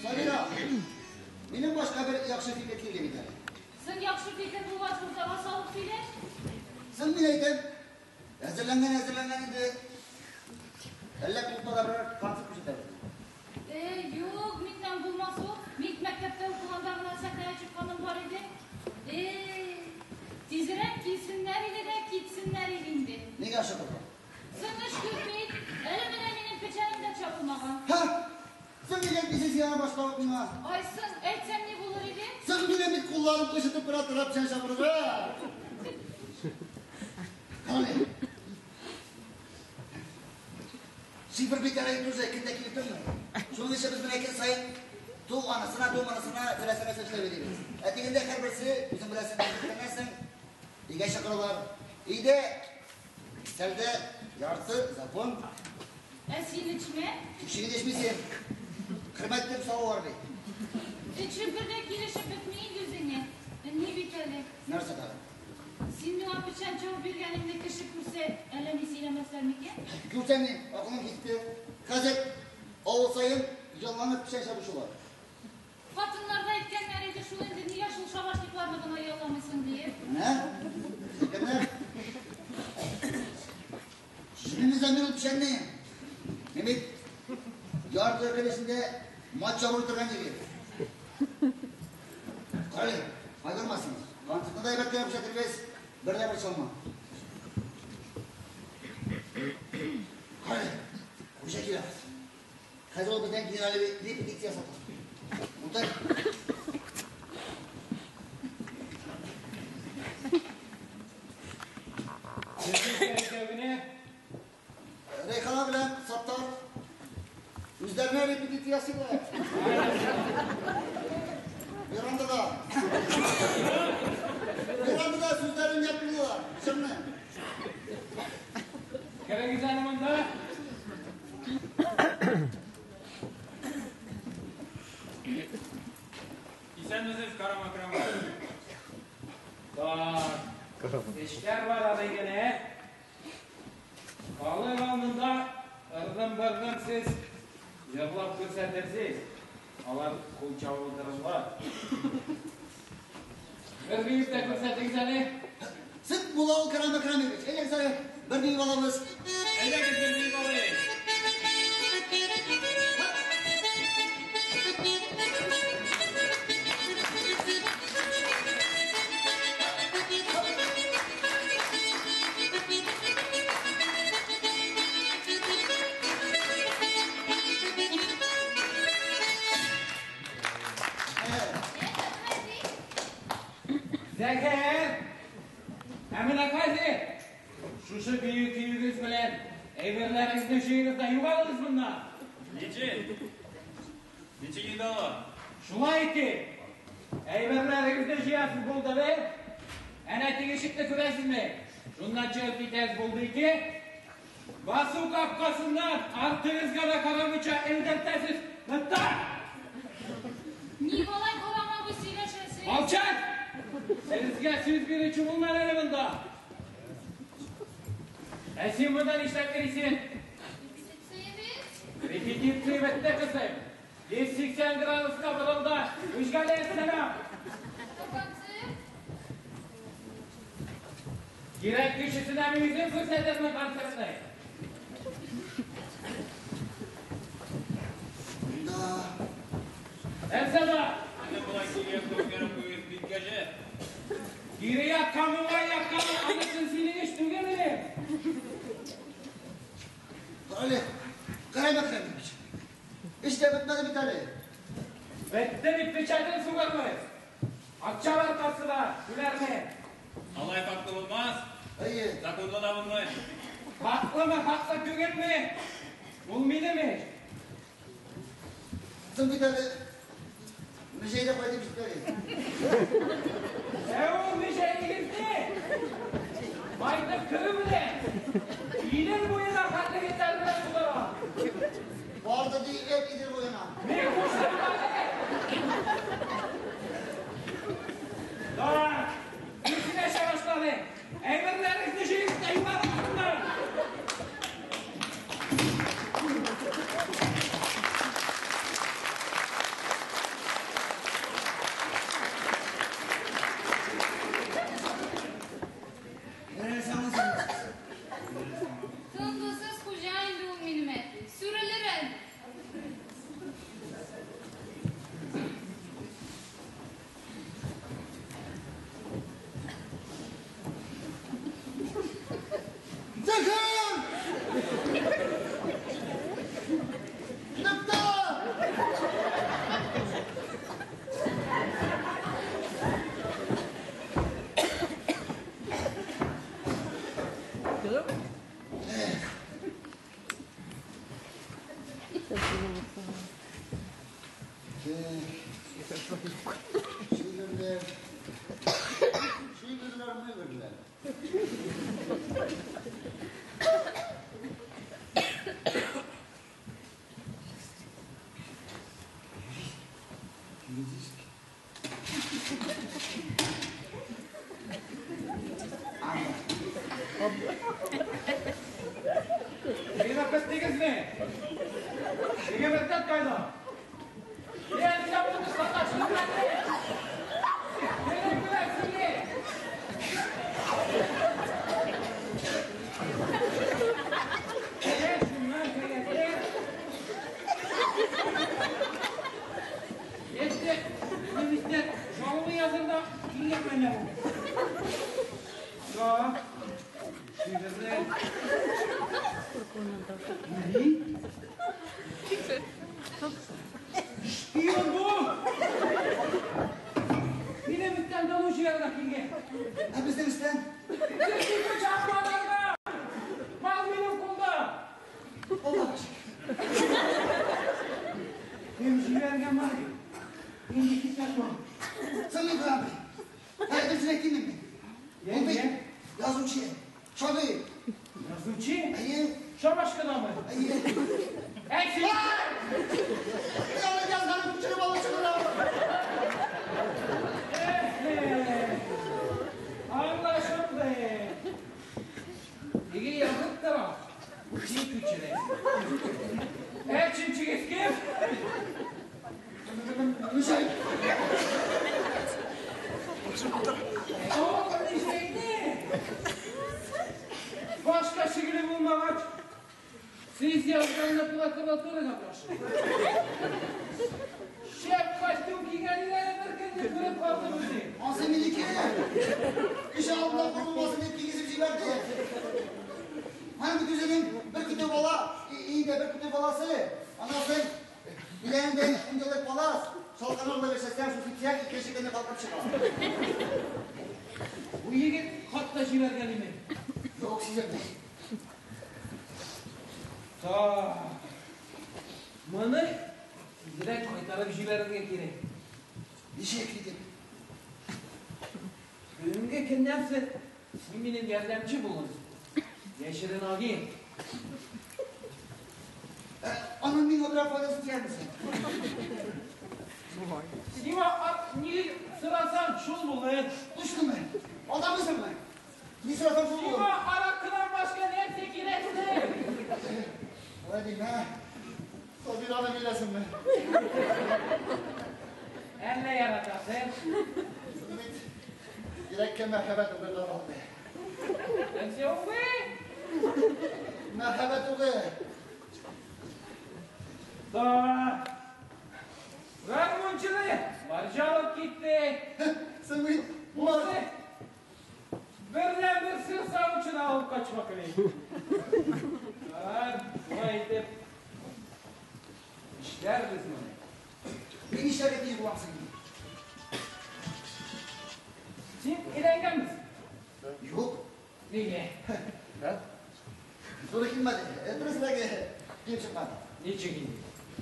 Сабира, минем башка бер яхшы фикер килде бит әле. Соң яхшы фикер булгач, уртага салып сөйләш. Соң мин әйтәм, әзерләнгән әзерләнгән инде. Әллә клубта да берәр концерт күрсәтәбез. Юк, миннән булмас ул. Мин мәктәптә укыганда гына сәхнәгә чыкканым бар иде. Тизрәк килсеннәр иде дә китсеннәр иде инде. Нигә ашыгырга? Соң эш күп бит. Әле менә минем печәнем дә чабылмаган. Һа! Соң нигә әйтмисең син аны башта ук миңа? Ай, соң әйтсәм ни булыр иде? Соң минем бит кулларым кычытып тора тора печән чабырга. Карале. Шифр бит әле инде уже көндә килеп тормый. Шуның өчен без менә көн саен ту анасына, ту монысына теләсә нәрсә эшләп йөрибез. Ә тегендә һәрберсе үзең беләсең, беткәннән өйгә чакыралар. Өйдә сәлдә ярты закон. Ә син эчмә? Кешегә дәшмисең. Хөрмәт дип савы бар бит. Эчеп бер дә килешеп бетми инде үзеңә. Ни бит әле? Нәрсә тагы? Син миңа печән чабып биргәнеңне кеше күрсә, әллә ни сөйләмәсләр микән? Күрсә ни, акылың китте. Хәзер авыл саен җанланып печән чабучылар. Хатыннар да әйткәннәр иде шул инде, нигә шул шабашникларны гына ялламыйсың диеп. Менә, әйткәннәр. Җимемез мин ул печәнне. Мин бит ярты көн эчендә мат чабып утырган егет. Карале, кайгырмасын. Концертны да әйбәт кенә күрсәтербез, бер дә бер чалма. Карале, хуҗа килә. Хәзер ул бездән генераль репетиция ясата. Утыр. Сезнең Рәйхана белән Саттар үзләренә репетиция ясыйлар. Верандада. Верандада сүзләрен ятлыйлар. Чынны. Керегез әле монда. Исәнмесез, Карам Акрамович. Так. Эшләр бар әле генә. Халык алдында ырдым-бырдым сез җырлап күрсәтерсез. Алар кул чабып утырырлар. Бер биеп тә күрсәтегез әле. Сез була ул Карам Акрамович. Әйдәгез әле, бер биеп алабыз. Әйдәгез, бер биеп алыйк. Зәкәр! Ә менә хәзер шушы бию көегез белән әйберләрегезне җыегыз да югалыгыз моннан. Ничек? Ничек инде алар? Шулай итеп, әйберләрегезне җыясыз булды бер. Әнә теге ишекне күрәсезме? Шуннан чыгып китәсез булды ике. Басу капкасыннан артыгызга да карамыйча элдертәсез. Тотта! Ник алай Корам абый сөйләшәсез? Алчак! Сезгә сүз бирүче булмады әле монда. Ә син монда нишләп йөрисең? Репетициябез? Репетиция бетте, кызым. 180 градуска борылды. Үҗгәле сәлам. Концерт? Кирәк кешесенә мин үзем күрсәтермен концертны. Да. Нәрсә бар? Инде болай кире якка үзгәреп куюыгыз бик гаҗәп. Кире яккамы, уңай яккамы, анысын синең эш түгел әле. Әле, Кәрәм Әкрәмович. Эш тә бетмәде бит әле. Бетте бит, печатен сугарбыз. Акча бар кассада, түләрмен. Алай хаклы булмас, Әйе. законлы да булмый. Хаклымы, хаклы түгелме? Ул минем эш. Соң бит әле Мөҗәйдә кайтып җитмәде. Ә ул мөҗәйегезне кайтып керү белән Идел буена хәтле егетләр белән тудыра. Барды ди эт Идел буена. Мин куштым әле. Так, сөйләшә башлады. Әйберләрегезне җыеп та югалыгыз моннан. Нәрсә аңлыйсың? Тынгысыз хуҗа инде ул минем әти. Сүрелер әле. Зәкәр! Нокта! Шигырьләр, шигырьләр, мыгырьләр. Юридически. Живопись дигезме? Теге мәктәп кайда? Син моны саташың әле. Минем белән сине. Әйе, шуннан кәгазьләр. Если немецләр жалобы язырда килгәннәр бу. Да. Шигырьләр. Ни? Шпион бу! Минем өстән донос җибәрергә килгән. Ә безнең өстән? Сез чапмаларга! Мал минем кулда! Аллага шөкер. Кем җибәргән мал? Инде китәк бу. Соң Ибраһим абый. Ә, дөресен әйтимме мин? Ул бит язучы, шагыйрь. Язучы? Әйе, Шабашкадамы? әйе. Әй, син! Аны язганын күчереп алып чыгыла. Эх, аңлашылды. Теге язып тора. Син күчерәсең. Ә өченчегез кем? Мөҗәй. О, Мөҗәйне. Башка шөгыле булмагач, сез язганны прокуратурага тапшыр. Шәп костюм кигән иде әле бер көнне күреп калдым үзен. Ансы минеке. Кеше алдында куркылмасын дип кигезеп җибәрде. Менә бит үзенең бер көтү бала, өендә бер көтү баласы. Аннан соң биләгендә ун еллык палас, шалкан алып яшәсәң, су сипсәң, икенче көнне калкып чыга. Бу егет хат та җибәргән иде. Юк, сизелми. Так. Моны тизрәк кайтарып җибәрергә кирәк. Ничек итеп? Бүгенге көннән соң син минем ярдәмче булырсың. Яшерен агент. Аның миңа берәр файдасы тиярме соң? Сиңа ни сорасаң, шул булыр. Төштеңме? Алдамыйсыңмы? Ни сорасам, шул булыр. Сиңа аракыдан башка нәрсә кирәк соң? Алай димә. Сабираны беләсеңме? Әллә яратасың? Бит йөрәккә мәрхәмәт үгы алды. Нәрсә үгы? Мәрхәмәт үгы. Да. Гармунчыны марҗа алып китте. Син бит Бусы бердән-бер сыр савучыны алып качмак иде. Ярар, шулай итеп эшләрбез моны. Мин нишләргә тиеш булам соң? Син өйләнгәнмесең? Юк. Нигә? Туры килмәде. Дөресрәге, килеп чыкмады. Ничек инде?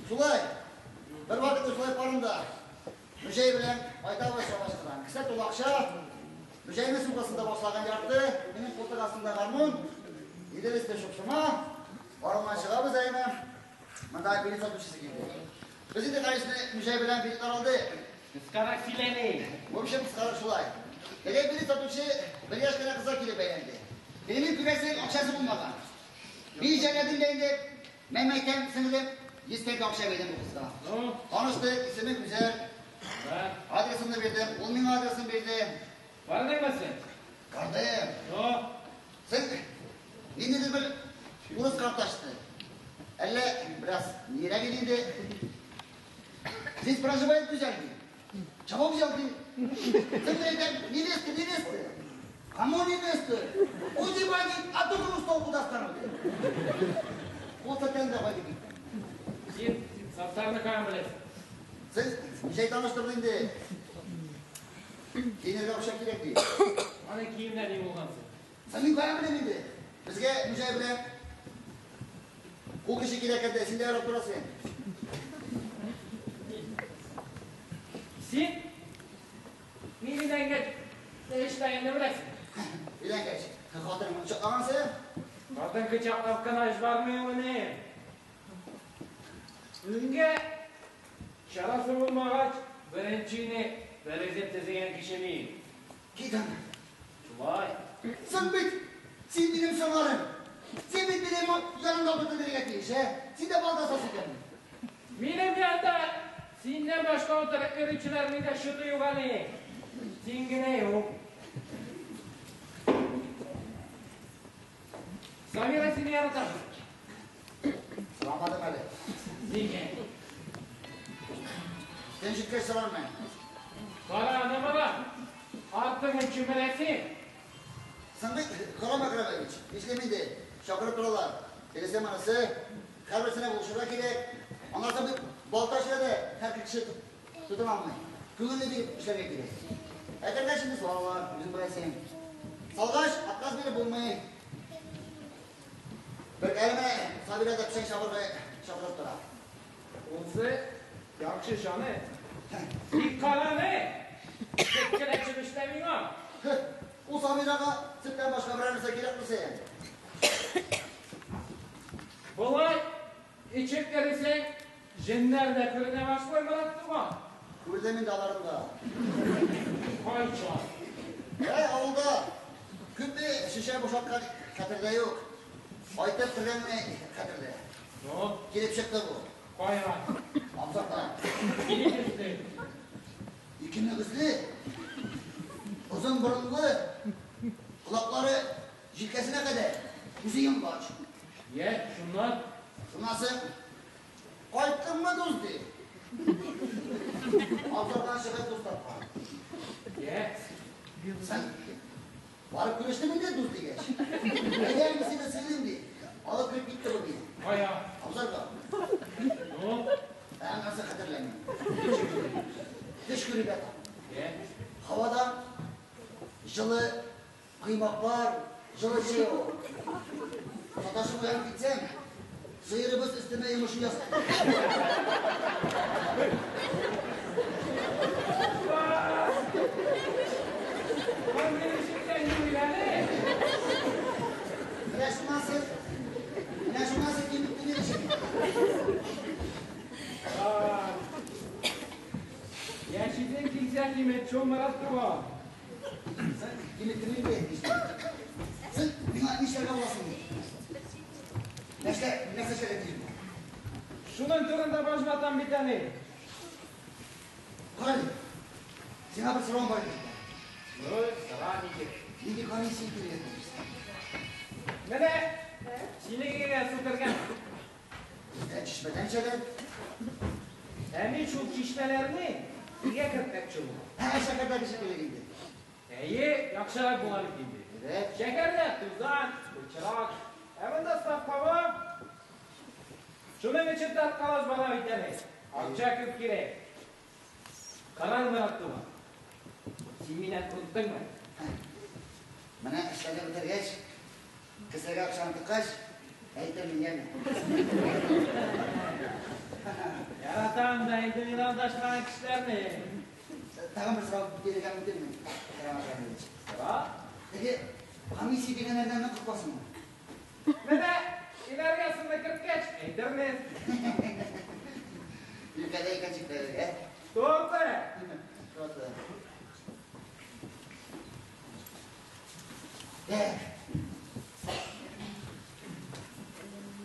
Шулай. Бер вакыт шулай парымда. Мөҗәй белән кайтабыз шабашкадан. Кесә тулы акча. Мөҗәйнең сумкасында башлаган ярты, минем култык астында гармун. Идел өсте шупшыма. Паромнан чыгабыз әйме. Монда билет сатучысы килде. Без инде, конечно, Мөҗәй белән билетлар алдык. Кыскарак сөйләнә. В общем, кыскарак шулай. Теге билет сатучы бер яшь кенә кызга килеп бәйләнде. Тегенең, күрәсең, акчасы булмаган. Мин жәлләдем дә инде. Мен әйтәм, сеңлем, 100 тәңкә акча бирдем бу кызга. Ну, Таныштык, исеме Гүзәл. да. Адресымны бирдем, ул миңа адресын бирде. Бардыңмы син? Бардым. Ну, Син ниндидер бер урыс карташты. Әллә бераз нирәк иде инде. Здесь проживает Гүзәл, ди. Чего взял ты? Син әйтәм, невеста, невеста. Кому невеста? Уйди, бандит, а то с толку достану. Ул сәтән дә кайтып китте. Син Саттарны каян беләсең? Син Мөҗәй таныштырды инде. Киенергә акча кирәк ди. Аның киемнәре ни булган соң? Син мин каян беләм инде? Безгә Мөҗәй белән кул кеше кирәк инде, син дә ярап торасың. Син мин өйләнгәч эшләгәнне беләсең. Өйләнгәч, хатының кочаклагансың? Хатын кочаклап кына эш бармыймыни? Үнгә чарасы булмагач, беренче өйне берүзем төзегән кеше мин. Кит аны. Шулай. Син бит, син минем сыңарым. Син бит минем янымда утырып бирергә тиеш, ә? Син дә балта асасың икән. Минем янда синнән башка утырып йөрүчеләрнең дә шуты юк әле. Син генә юк. Самира сине яратамы? Сорамадым әле. Нигә? Син җиткәч сорармын. Кара аны моны. Артыгын чүмерәсең. Син бит, Кәрам Әкрәмович, нишлим инде? Чакырып торалар. Тегесе монысы, һәрберсенә булышырга кирәк. Аннан соң бит балта эшләде, һәр кеше тотына алмый. Күңелле биреп эшләргә кирәк. Әйтергә инде салалар, үзең беләсең. Салгач, отказ биреп булмый. Бер әле менә Сабира да печән чабырга чакырып тора. Унсы яхшы җаны. Тик кара аны. Сөт кенә чебештә миңа. Ул Сабирага сөттән башка берәр нәрсә кирәк булса. Болай эчеп керсәң, җеннәр дә күренә башлый, Морат туган. Күрдем инде аларны да. Кайчан? Әй, авылда күпме шешә бушаткан хәтердә юк. Кайтып кергәнме хәтердә. Ну, Килеп чыкты бу. кая? Абзарда. Килеп төште. Ике мөгезле, озын борынлы, колаклары җилкәсенә кадәр, үзе йонлач. Йә, шуннан? Шуннан соң, кайттыңмы, дус, ди. Абзардан чыгып дус тапкан. Йә. Син барып күрештең инде дус дигәч. Әйдә, мин сине сыйлыйм, ди. Алып кереп китте бу мине. Кая? Абзарга. Ну, Ә аннан соң хәтерләмим. Төш күреп ятам. Йә. Һавада җылы Коймаклар, җылы чәй ул. Саташып уянып китсәм, сыерыбыз өстемә йомышын ясады. Менә шуннан соң, менә шуннан соң киметтем йөрүчене. Яшисең килсә кимет, шул Морат туган. Син киметтең инде. Син миңа нишләргә буласың? Нәрсә, нәрсә эшләргә тиеш бу? Шуның турында баш ватам бит әле. Кара әле. Сиңа бер соравым бар иде. Ну, сора ни кирәк. Нинди комиссия кирәк? Менә синең өйгә су кергән. Бездә чишмәдән эчәләр. Ә мин шул чишмәләрне өйгә кертмәкче булам. Ә, шәкәрдәге шикелле инде. Әйе, яхшырак була бит инде. Әйбәт. Шәкәрдә тузан, пычрак. Ә монда саф һава. Шуның өчен тарткалаш бара бит әле. Акча күп кирәк. Карар Морат туган. Син мине оныттыңмы? Менә эшләрне бетергәч, кесәгә акчаны тыккач, әйтермен, яме. Яратам да инде мин алдашкан кешеләрне. Тагын бер сорау бирергә мөмкинме, Кәрам Әхмәтович? Сора. Теге комиссия дигәннәрдән нык куркасыңмы? Менә өйләргә суны керткәч, әйтермен. Юкәдә икән чикләре, ә? Торты. Торты. Э.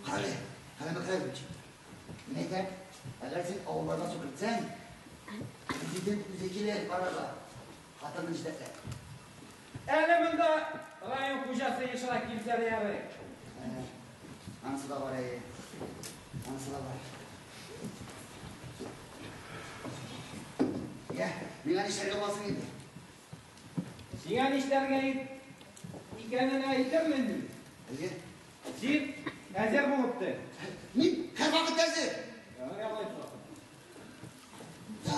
Карале, Кәрам Әхмәтович. Мин әйтәм, әгәр син авылларга су кертсәң, президент үзе килер карарга. Хатынын җитәкләп. Әле монда район хуҗасы ешрак килсә дә ярый. Анысы да бар, әйе. Анысы да бар. Я, миңа нишләргә буласың инде? Сиңа нишләргә икәнен әйтермен мин. Әйе. Син әзер булып тор. Мин һәрвакыт әзер. Ярый алайса. Да.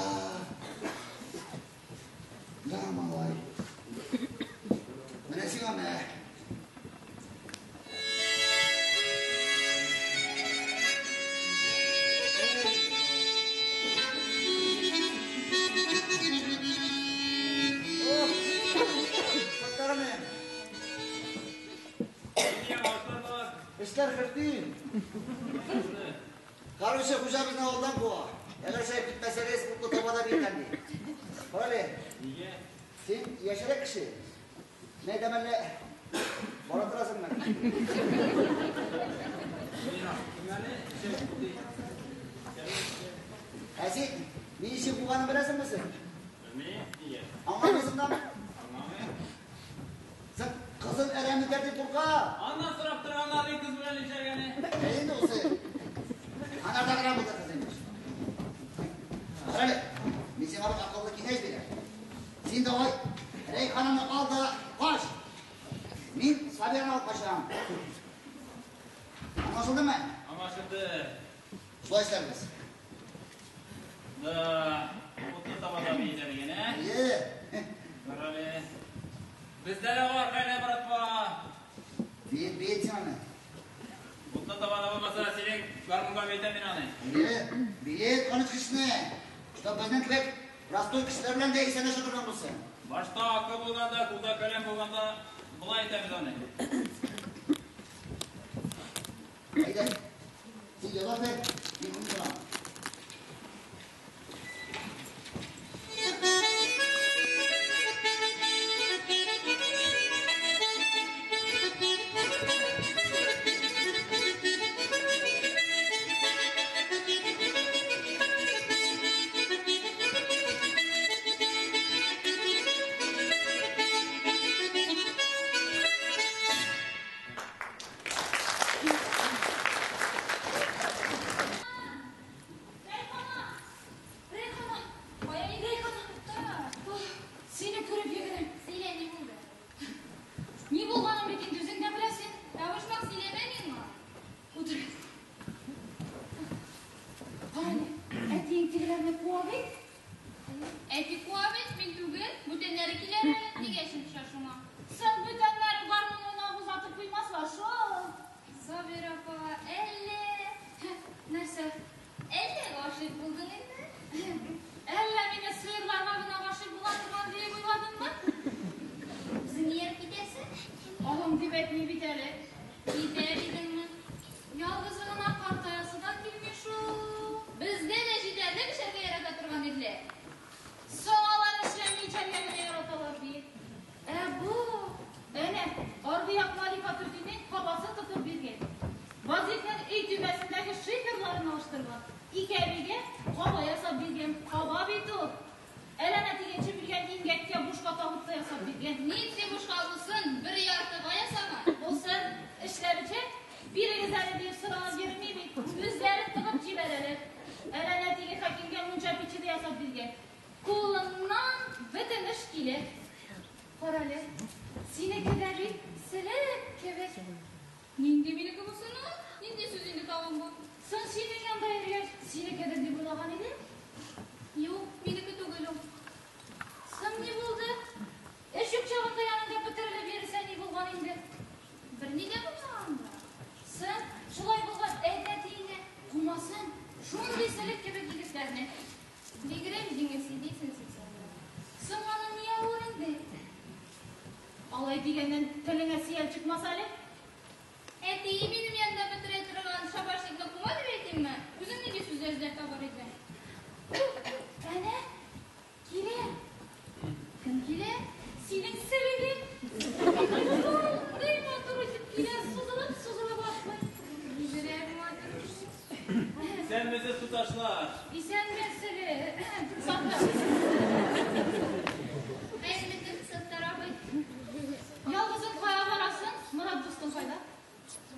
Да, малай. Менә сиңа менә. Эшләр хөртин. Короче, хуҗа безне авылдан куа. Әгәр чәй китмәсәгез, утлы табада биетәм ди. Карале. Нигә? Син яшьрәк кеше. Ни әйтәм әллә, бара торасыңмы? Ә син ни өчен куганын беләсеңме син? Белмим, нигә? Аңламыйсың дамы? Аңламыйм. Син кызын әрәм итәр дип курка. Аннан сорап торганнар ни кыз белән нишләргәне? Ә инде ул син. Анарда гына булды кыз инде. Карале, мин сиңа бер акыллы киңәш бирәм. Син давай Рәйханыңны ал да кач. Мин Сабираны алып качам. Аңлашылдымы? Аңлашылды. Шулай эшләрбез. Да, утлы табада биетә дигән, ә? Әйе. Карале. Бездә дә бар, кайда братва? Биет, биет син аны. Утлы табада булмаса, синең гармунга биетәм мин аны. Әйе, биет канечкечне. Чтоб безнең кебек простой кешеләр белән дә исәнләшә торган булсын. Башта акыл булганда, кулда каләм булганда, болай итәбез аны. Әйдә, син яза бер, мин онытам. Алың дип әйтми бит әле. Китәр идеңме? Ялгызы гына картаясы да килми шул. Бездә дә җитәрлек эшләргә ярата торган ирләр. Соң алар эшләми эчәргә генә яраталар бит. Ә бу, әнә, аргы як Малика түтинең кабасын тотып биргән. Вазифның өй түбәсендәге шиферларын алыштырган. Ике әбигә каба ясап биргән. Каба бит ул. Әләнә тигәнче биргән имгәккә бушка табут та ясап биргән. Нинди бушка булсын, бер яртыга ясаган. Булсын, эшләп эчә, бирегез әле дип соранып йөрми бит. Үзләре тыгып җибәрәләр. Әләнә теге Хәкимгә мунча пиче дә ясап биргән. Кулыннан бөтен эш килә. Карале, синеке дә бит селек кебек. Нинди минеке булсын ул? Нинди сүз инде тагын бу? Соң синең янда йөргәч, синекедер дип уйлаган идем. Юк, минеке түгел ул. Соң ни булды? Эш юк чагында янында бөтерелеп йөрсә ни булган инде? Берни дә булмаган да. Соң шулай булгач, әйтә тиенә, кумасын, шундый селек кебек егетләрне. Бигрәк җиңел сөйлисең син Сабира. Соң аның ни авыр инде? Алай дигәннән телеңә сиял чыкмас әле. Әтием минем янында бетерә торган шабашникны кума дип әйтимме? Үзең нинди сүзләр эзләп табар идең? Әнә, килә. Кем килә? Синең селегең. Шундый матур итеп килә, сузылып-сузылып атлый. Бигрәк матур. Исәнмесез, туташлар. Исәнме, селе. Саттар. Хәерле көн, Саттар абый. Ялгызың кая барасың? Морат дустың кайда?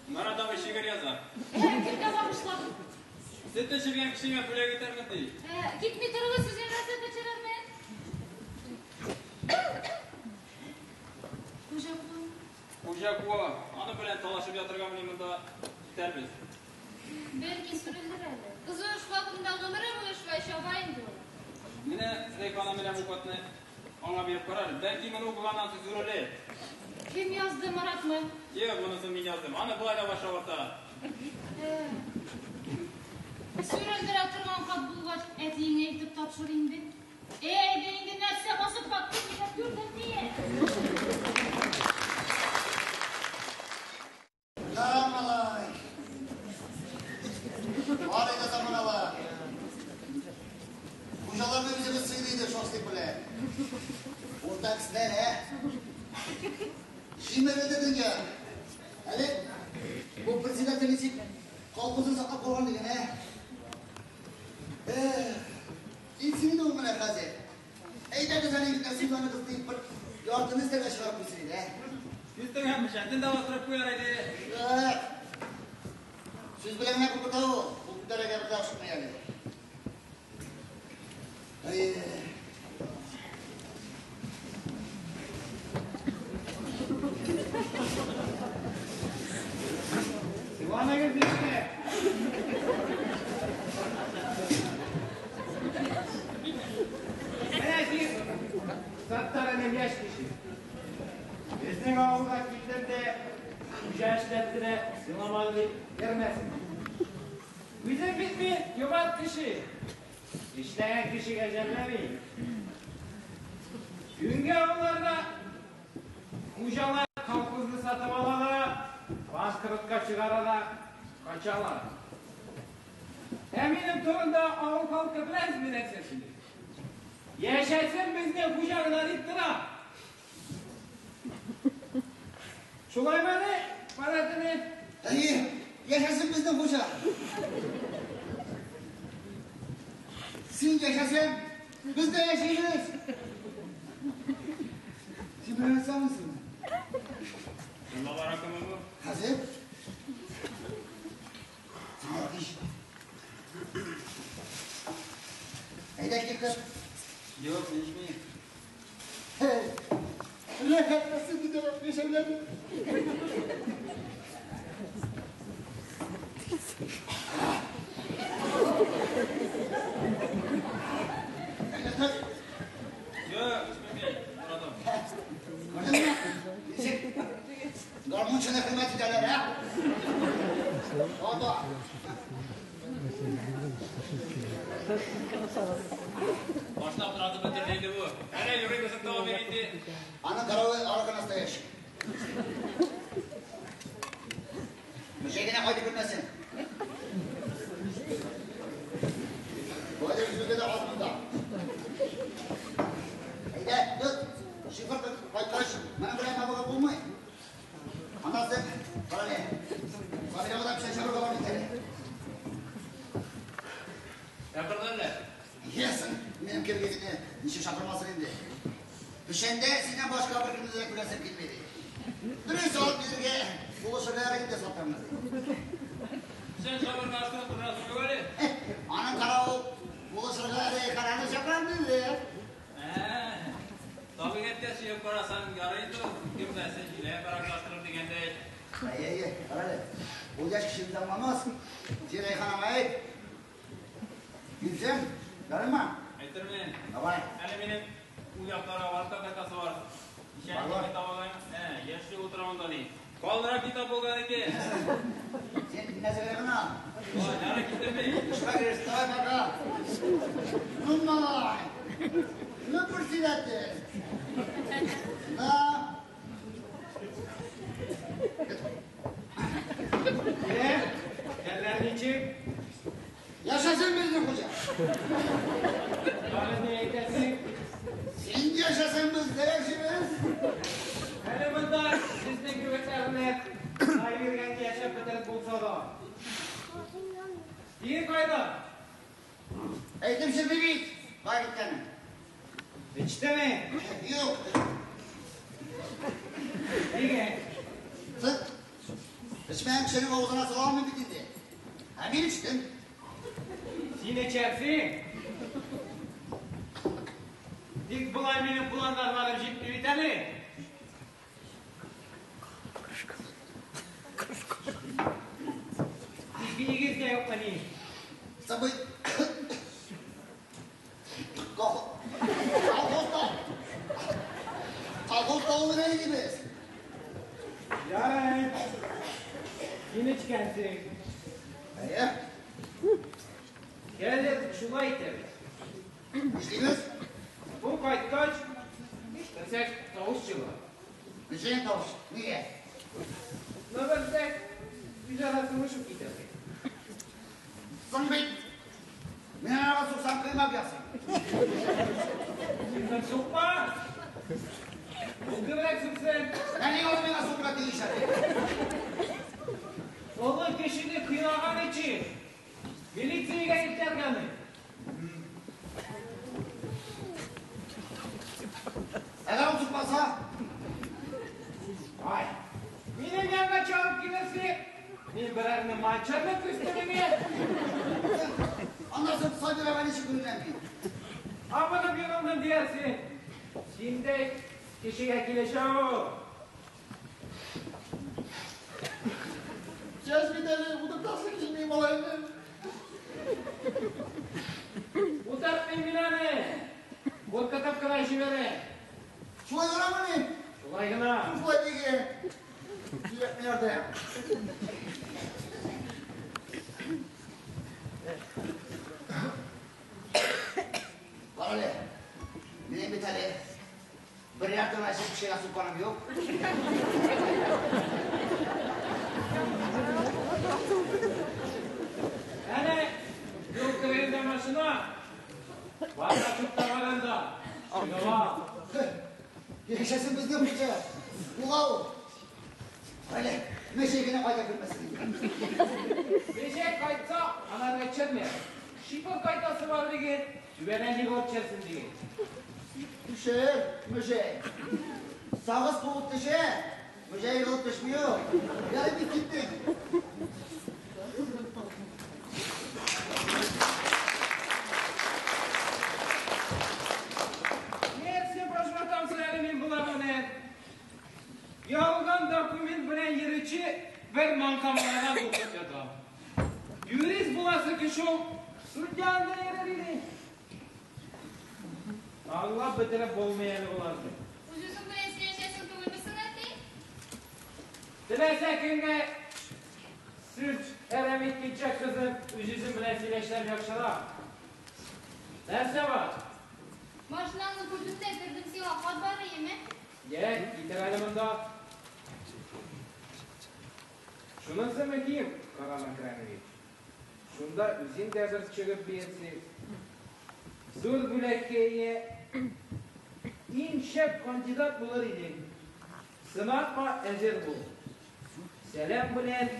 Марат абый шигырь яза. Кемгә багышлап? Сөт эчергән кешегә бүләк итәрмен ди. Китми торыгыз, үземә сөт эчерермен. Хуҗа куа. Хуҗа куа. Аны белән талашып ятырга мени монда китәрбез. Бәлки сүрелер әле. Кызу эш вакытында гомере буе шулай чаба инде ул. Менә Зөләйха менә бу хатны аңа биреп карар. Бәлки моны укыганнан соң сүрелер. Кем язды, Маратмы? Юк, монысын мин яздым. Аны болай да башы авырта. Сүрелдерә торган хат булгач, әтиеңә әйтеп тапшыр инде. Әйдә инде нәрсә басып каттың, дигән күрдем дия. Ярар, малай. Бар иде заманалар. Хуҗаларны үзебез сыйлый идек шашлык белән. Урта кешеләр, ә? Җимерелде дөнья. Әле бу председатель ничек колхозын саклап калган дигән, ә? Эх, китсен инде ул менә хәзер. Әйдәгез әле егетләр, сыйланыгыз дип бер яртыны өстәлгә чыгарып куйсын иде, ә? Өстәгә печәнен дә бастырып куяр иде. Эх, сүз белән генә куркыта ул. Ул күтәрергә бер дә ашыкмый әле. Әй. Сыйланыгыз инде. Менә син, Саттар энем, яшь кеше. Безнең авылга килдем дә, хуҗа эшләтте дә, сыйламады дип йөрмәсен. Үзем бит мин юмарт кеше. Эшләгән кешегә жәлләмим. Көнгә авылларда хуҗалар колхозны сатып ала да, банкротка чыгара да, качалар. Ә минем турында авыл халкы беләсезме нәрсә сөйли? Яшәсен безнең хуҗа гына дип тора. Шулаймы әле, Марат эне? Әйе, яшәсен безнең хуҗа. Син яшәсәң, без дә яшибез. Син беләсеңме? Шунда бара кемме бу? Хәзер. Син иш. Әйдә китеп. Юк, мин эчмим. Hey, рәхәтләсен диде яшәүләре. Юк, эчмим мин, Морадым. Күрдеңме? Ничек? Гармунчыны хөрмәт итәләр, ә? Ата. Башлап торатып бетерде инде бу. Әнә юрый безнең тагы бер инде. Аның каравы аракы настоящий. Печәндә синнән башка беркемне дә күрәсем килми ди. Дөрес алып килергә булышырга ярый инде сатармыз ди. Сен чабырга аштырып торасың юк әле. Аның каравы булышырга ярый, караны чакырам диде. Табигатькә сөяп карасаң, ярый инде ул, кем белсен, җиләк караклаштырып дигәндәй. Әйе, әйе, кара әле. Ул яшь кешене аңламас. Син Рәйханаңа әйт. Килсәң, ярыймы? Әйтермен. Давай. Әле минем ул якларга барып та кайтасы бар. Ничә китап алайм? Ә, яшьли утыра монда ди. Калынрак китап булган икән. Син нәрсәгә генә? Ой, ярый киттем мин. Эшкә кереш, давай пока. Ну, малай. Ну, председатель. Да. Хәлләр ничек? Яшәсен безнең хуҗа. Тагын ни әйтәсең? Син яшәсәң без дә яшибез. Әле монда сезнең кебекләрне ай биргәнгә яшәп бетереп булса да. Син кайда? Әйтеп чыкмый бит. Кая киткәнен. Эчтеме? Юк. Нигә? Сыт. Эчмәгән кешенең авызына сала алмыйм бит инде. Ә мин эчтем. Син эчәрсең. Тик болай минем планнар барып җитми бит әле. Ипиегез дә юкмыни? С тобой колхоз колхоз тавыгы дибез. Ярый. Син эчкәнсең. Әйе. Хәзер шулай итәбез. Нишлибез? Бу кайткач, белсәк, тавыш чыга. Ничек тавыш? Нигә? Ну, белсәк, үзара сугышып китәбез. Соң бит. Мин аңа суксам кыймак ясыйм. Син сукма. Ул күбрәк суксын. Ә нигә ул миңа сукырга тиеш әле? Олы кешене кыйнаган өчен милициягә илтәргә аны. Әгәр ул сукмаса? Ай, минем янга чабып килерсең, мин берәрне манчармын күз төбеңә. Аннан соң Сабирага ничек күренәм мин? Абынып егылдым диярсең. Синдәй кешегә килешә ул. Яшь бит әле, утыртасы килми малайны. Утыртмыйм мин аны. Куркытып кына җибәрәм. Шулай гынамыни? Шулай гына. Шулай диген. Сөйләп ярдәм. Бар әле. Минем бит әле бер ярты мәчет кешегә сукканым юк. Әнә юл кырыенда машина. Барда туктаган анда. Чыгып ал. Яшәсен безнең хуҗа. Була ул. Әле мәче генә кайта күрмәсен инде. Мәче кайтса, анарга эчермә. Шипыр кайтасы бар диген, түбәдән егылып төшәрсең диген. Төшер, мөҗәй. Сагыз куып төшә, мөҗәй егылып төшми ул. Ярый бит киттек. Нәрсә башватамсың әле мин болар белән? Ялган документ белән йөрүче бер маңкамалардан куркып ятам. Юрист буласы кеше ул судьяны да йөрер иде. Аңлап бетереп булмый әле боларны. Үз-үзең белән сөйләшәсең түгелме соң, әти? Теләсә кемгә сүз әрәм иткәнчә, кызым, үз-үзем белән сөйләшсәм яхшырак. Нәрсә бар? Машинаңны күрдем дә кердем сиңа, хат бар иеме? Йә, китер әле монда. Шунысы мөһим, Карам Әкрәмович. Шунда үзең дә бер чыгып бирсең. Зур бүләккә ия иң шәп кандидат булыр идең. Сынатма, әзер бул. Сәлам белән.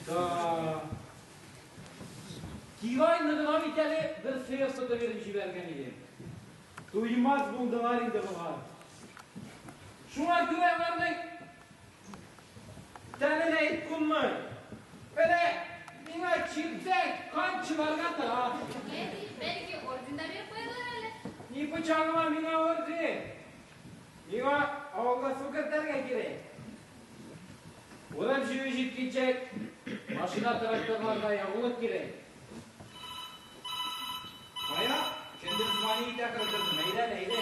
Да. Кирай ныгына бит әле бер сыер сатып биреп җибәргән идем. Туймас булдылар инде болар. Шуңа күрә аларның тәненә ит кунмый. Менә миңа чиртсәң, кан чыгарга тора. Бәлки орден да биреп куярлар әле. Ни пычагыма миңа орден? Миңа авылга су кертергә кирәк. Урып-җыю җиткәнче машина тракторларга ягулык кирәк. Кая? Кемдер звонить итә кырдырды. Әйдә, әйдә.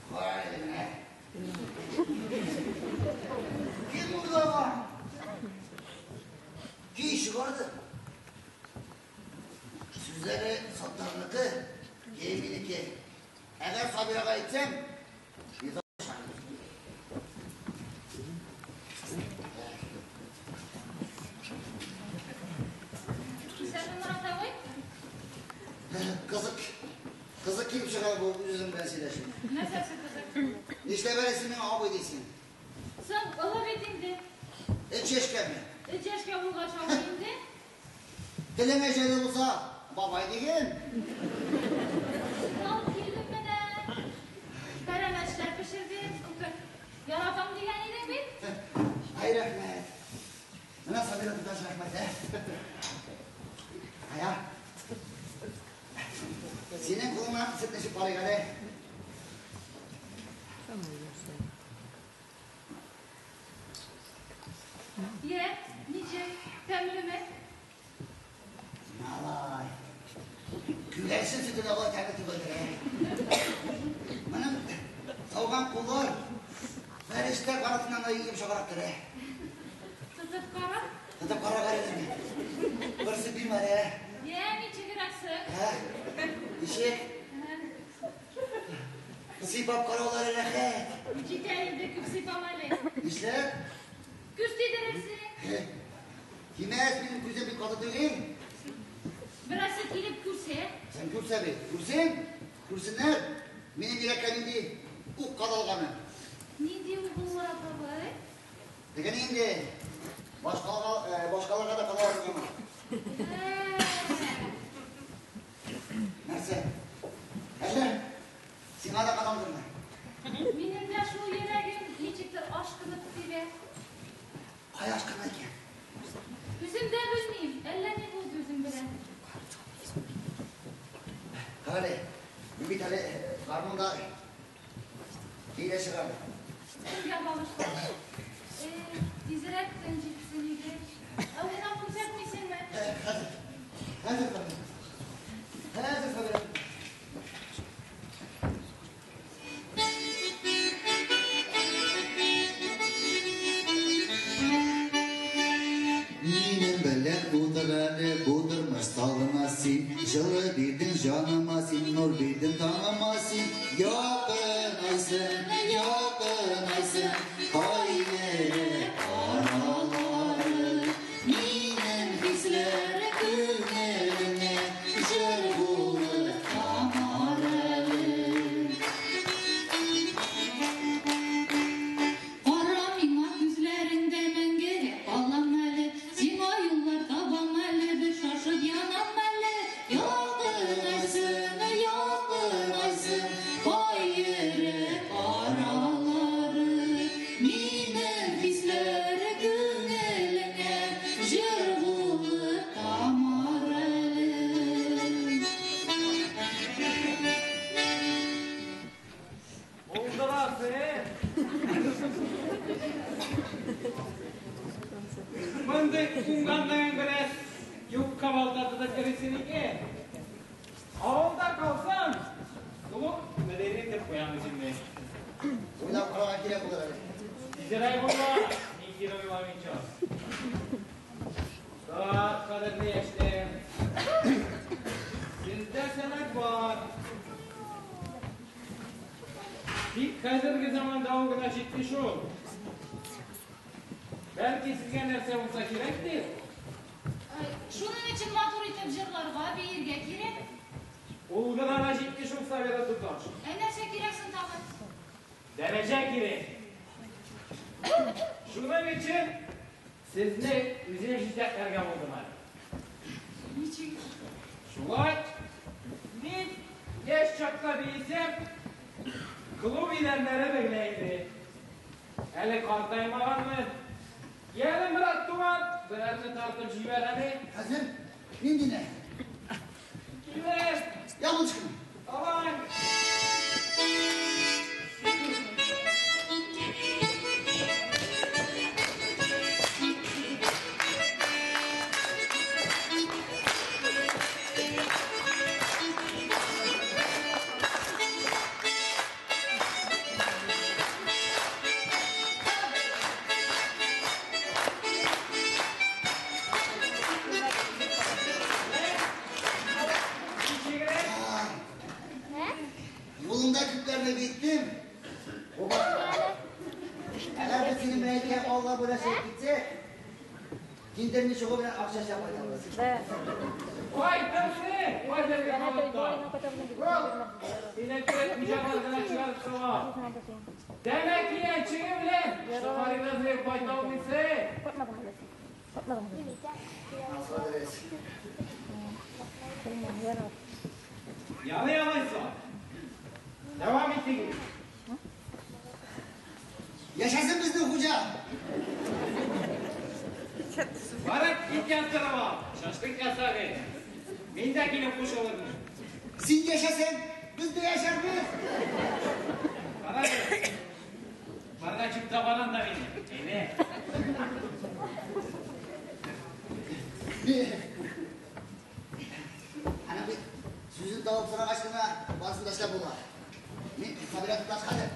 Кара әле менә. Кем уйлаган? Көй чыгарды. Сүзләре Саттарныкы, көе минеке. Әгәр Сабирага әйтсәм, риза. Исәнме, Морат абый? Кызык, кызык килеп чыга бу үзең белән сөйләшү. Нәрсәсе кызык? Нишләп әле син миңа абый дисең? Соң, олы бит инде. Өч яшькәме? Өч яшькә булгач абый инде. Телеңә җайлы булса, бабай диген. Сөт алып килдем менә. Пәрәмәчләр пешердем. Яратам дигән идең бит. Ай, рәхмәт. Менә Сабира туташ рәхмәт, ә? Ая. Синең кулыңнан сөт эчеп карыйк әле. Йә, ничек? Тәмлеме? Малай. Күгәрчен сөте дә болай тәмле түгелдер, ә? Моның сауган куллар фәрештә канатыннан да йомшаграктыр, ә? Тотып кара. Тотып карарга идеме? Бер сөт бирмә әле, ә? Йә, ничегрәк соң? Ә? Ничек? Сыйпап караулары рәхәт. Җитә инде, күп сыйпама әле. Нишләп? Күз тидерерсең. Тимәс, минем күзем бик каты түгел. Берәрсе килеп күрсә. Син күрсә бит. Күрсен, күрсеннәр. Минем йөрәккә нинди ук кадалганы. Нинди ук ул, Морат абый? Теге инде. Башкаларга, башкаларга да кадала торган. Нәрсә? Әллә сиңа да кадалдымы? Минем дә шул йөрәгем ничектер ашкынып тибә. Кая ашкына икән? Үзем дә белмим, әллә ни булды үзем белән. Кара, мин бит әле гармунда көйлә чыгам. Кемгә багышлап? Тизрәк төн җитсен иде. Ә уйнап күрсәтмисеңме? Хәзер. Хәзер, хәзер. Хәзер, хәзер. Минем белән утыр әле, бу тормыш салына син. Җылы бирдең җаныма син, нур бирдең таңыма син. Якынайсың, якынайсың, кайгы аралары. Минем хисләр күңелемә җыр булып тамар әле. Кара миңа күзләреңдә мәңгегә калам әле, сиңа юллар табам әле, бер шашып янам әле. Якынайсың, якынайсың, кай йөрәк аралары. Минем хисләр күңелеңә җыр булып тамар әле. Булдырасың. Мондый уңганнан бераз юкка балта тотып йөрисең икән. Авылда калсам, клуб мөдире итеп куям үземне. Уйлап карарга кирәк булыр әле. Тизрәк булма, мин кире уйламыйча. Так, кадерле яшьләр. Сездә сәләт бар. Тик хәзерге заманда ул гына җитми шул. Бәлки сезгә нәрсә булса кирәктер? Шуның өчен матур итеп җырларга, биергә кирәк. Ул гына да җитми шул, Сабира туташ. Ә нәрсә кирәк соң тагын? Дәрәҗә кирәк. Шуның өчен сезне үзем җитәкләргә булдым әле. Ничек? Шулай, мин яшь чакта биесәм, клуб идәннәре белә иде. Әле картаймаганмын. Яле, Морат туган, берәрне тартып җибәр әле. Хәзер ниндине? Килеш. Яблочканы. Давай. Ничегрәк? Юлымда күпләрне биттем. Әгәр без синең белән икән Алла бүләк китсәк, киндерне чыгу белән акча эшләп кайтабыз. Кайтырсың, хәзерге минутта. Ул, сине кебек хуҗалар гына чыгарып сала. Тәмәке янчыгы белән сафарины җыеп кайта алмыйсың. Дөрес. Ярый алайса. Дәвам итегез. Яшәсен безнең хуҗа. Барып ит яздырып ал. Шашлык ясагыз. Мин дә килеп кушылырмын. Син яшәсәң, без дә яшәрбез. Карагыз. Барга чык табаран да мине. Әйдә. Ана бит сүзен табып сорагач кына барысын да эшләп була. Мин Сабира туташ хәзер.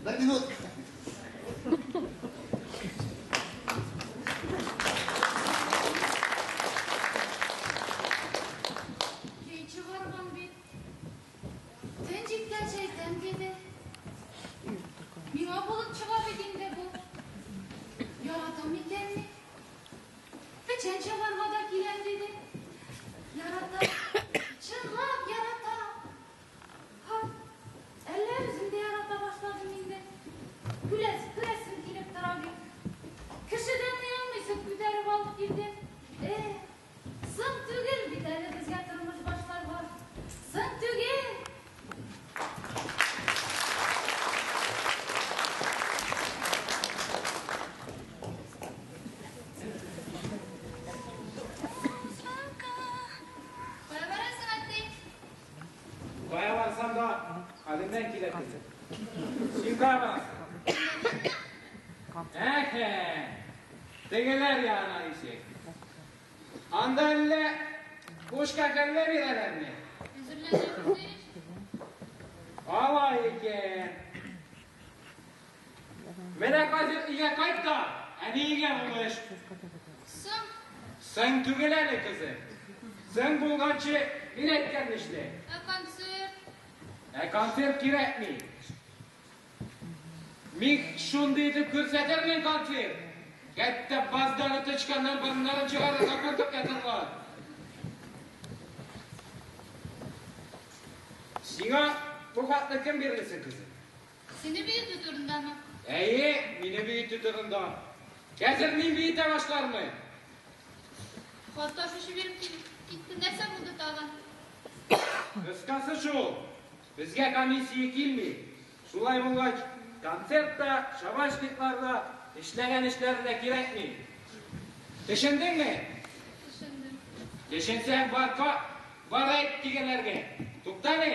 Бер минут. Көй чыгарган бит. Төн җиткәч әйтәм диде. Миңа булып чыга бит инде бу. Яратам икәнме? Печән чабарга да киләм диде. Ярата. Чынлап ярата. Һа, әллә үзем дә ярата башладым инде. Күрәс, күрәсем килеп тора бит. Кешедән ни алмыйсың, күтәреп алып килдем. Э, соң түгел бит әле безгә тормыш башларга. Соң түгел. Кая барасың, әти? Кая барсам да, хәлемнән килә кызым. Син кая барасың? Әхә. Тегеләр янына ишек. Анда әллә бушка кәллә бирәләрме? Әзерләнәбез ич. Алай икән. Менә хәзер өйгә кайт та, әниеңә булыш. Соң, Соң түгел әле, кызым. Соң булганчы мин әйткәнне эшлә. ә концерт? Ә концерт кирәкми. Мин шундый итеп күрсәтермен концерт. Хәтта баздагы тычканнан борыннарын чыгарырга куркып ятырлар. Сиңа бу хатны кем бирде соң, кызым? Сине биетү турындамы? Әйе, мине биетү турында. Хәзер мин биетә башлармын. Хат ташучы биреп китте. Нәрсә булды тагын? Кыскасы шул, безгә комиссия килми. Шулай булгач, концерт та, шабашниклар да, эшләгән эшләре дә кирәкми. Төшендеңме? Төшендем. Төшенсәң, бар, бар әйт тигәннәргә. Тукта әле.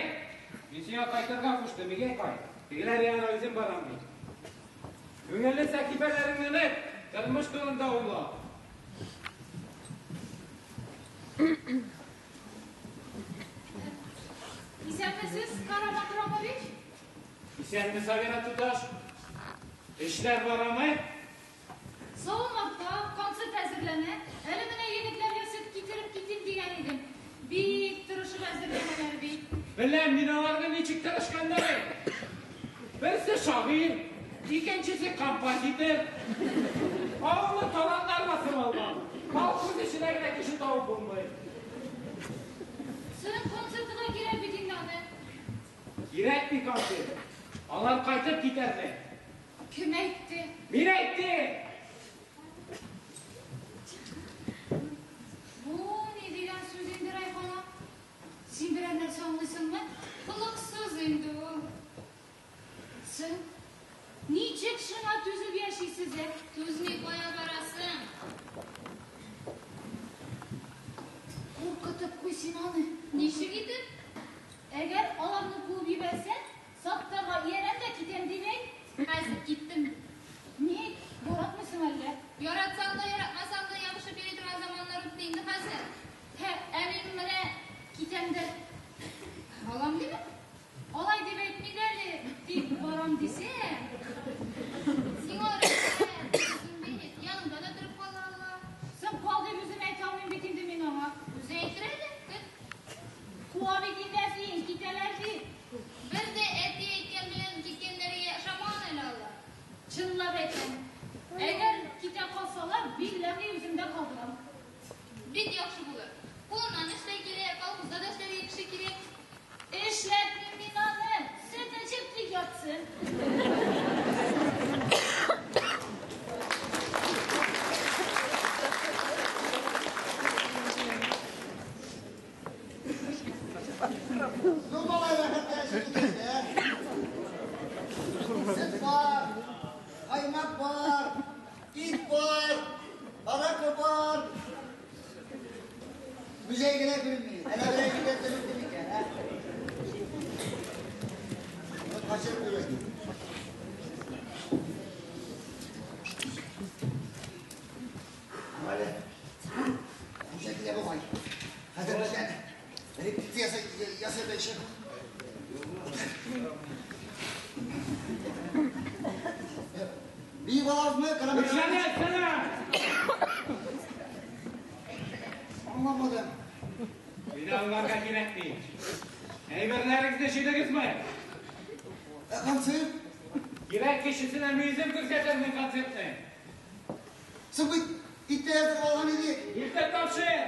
Мин сиңа кайтырга куштым, өйгә кайт. Тегеләр янына үзем барам бит. Күңелле сәхифәләреңне оныт, тормыш турында уйла. Исәнмесез, Карамат Рамович? Исәнме, Сабира туташ? Эшләр барамы? Савым арта, концерт әзерләнә. Әле менә егетләргә сөт китереп китим дигән идем. Бик тырышып әзерләнәләр бит. Беләм мин аларның ничек тырышканнарын. Берсе шагыйрь, икенчесе композитор. Авылны талантлар басып алган. Колхоз эшенә генә кеше табып булмый. Сезнең концертыга кирәк бит инде аны. Кирәкми концерт. Алар кайтып китәрләр. Кем әйтте? Мин әйттем! Бу ни дигән сүз инде, Райхана? Син берәр нәрсә аңлыйсыңмы? Холыксыз инде ул. Син ничек шуңа түзеп яшисез, ә? Түзми кая барасың? Куркытып куй син аны. Ничек итеп? Әгәр аларны куып җибәрсәң, Саттарга иярәм дә китәм дип әйт. Хәзер киттем. Ник? Яратмыйсың әллә? Яратсаң да, яратмасаң да ябышып йөри торган заманнар үтте инде хәзер. Һә, ә мин менә китәм дә. Алам димә. Алай дип әйтми дә әле, тик барам дисә. Сиңа рәхәт, син бит яныңда да торып кала ала. Соң кал дип үзем әйтә алмыйм бит инде мин аңа. Үзе әйтер әле, көт. Куа бит инде әтиең, китәләр дип. Бер дә әти әйткән белән киткәннәргә ошамаган әле алар. Чынлап әйтәм. Әгәр китә калсалар, билләһи үземдә калдырам. Бик яхшы булыр. Кулыннан эшләй килә, колхозда да эшләргә кеше кирәк. Эшләтмим мин аны. Сөт эчеп тик ятсын. Ну, малай, рәхәт яши ә? Сөт бар, каймак бар, ит бар, аракы бар. Музей генә күренми. Әле берәр җирдә төшеп икән, ә? Вот качырып йөрәсең. Әле. Хуҗа килә бугай. Хәзер бездән репетиция ясап яшәп. Бии алабызмы? Карамат. Эшләнә, әйтсәнә! Аңламадым. Мине аңларга кирәкми. Әйберләрегезне җыйдыгызмы? Ә концерт? Кирәк кешесенә мин үзем күрсәтермен концертны. Соң бит иртә язып алган идек. Иртә тапшыр!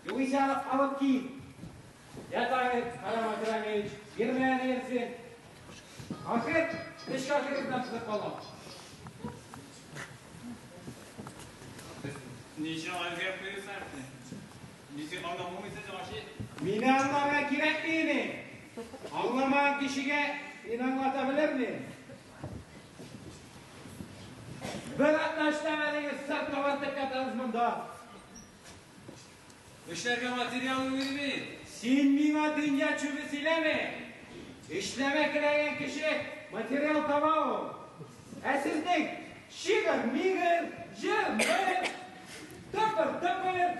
Югыйсә алып кит. Ятагыз, Карам Акрамович, бирмәгән ирсен. Ахыр, эш ахырыннан тотып калам. Ничек үзгәреп куйсың? Ничек аңламыйсыз ашы? Мине аңларга кирәкми инде. Аңламаган кешегә мин аңлата белермен. Бер атна эшләмәдегез, сырт кабартып ятасыз монда. Эшләргә материал бирми. Син миңа дөнья чүбе сөйләмә. Эшләмә теләгән кеше материал таба ул. Ә сезнең шигырь, мигыр, җыр, мыр, тыпыр, тыпыр.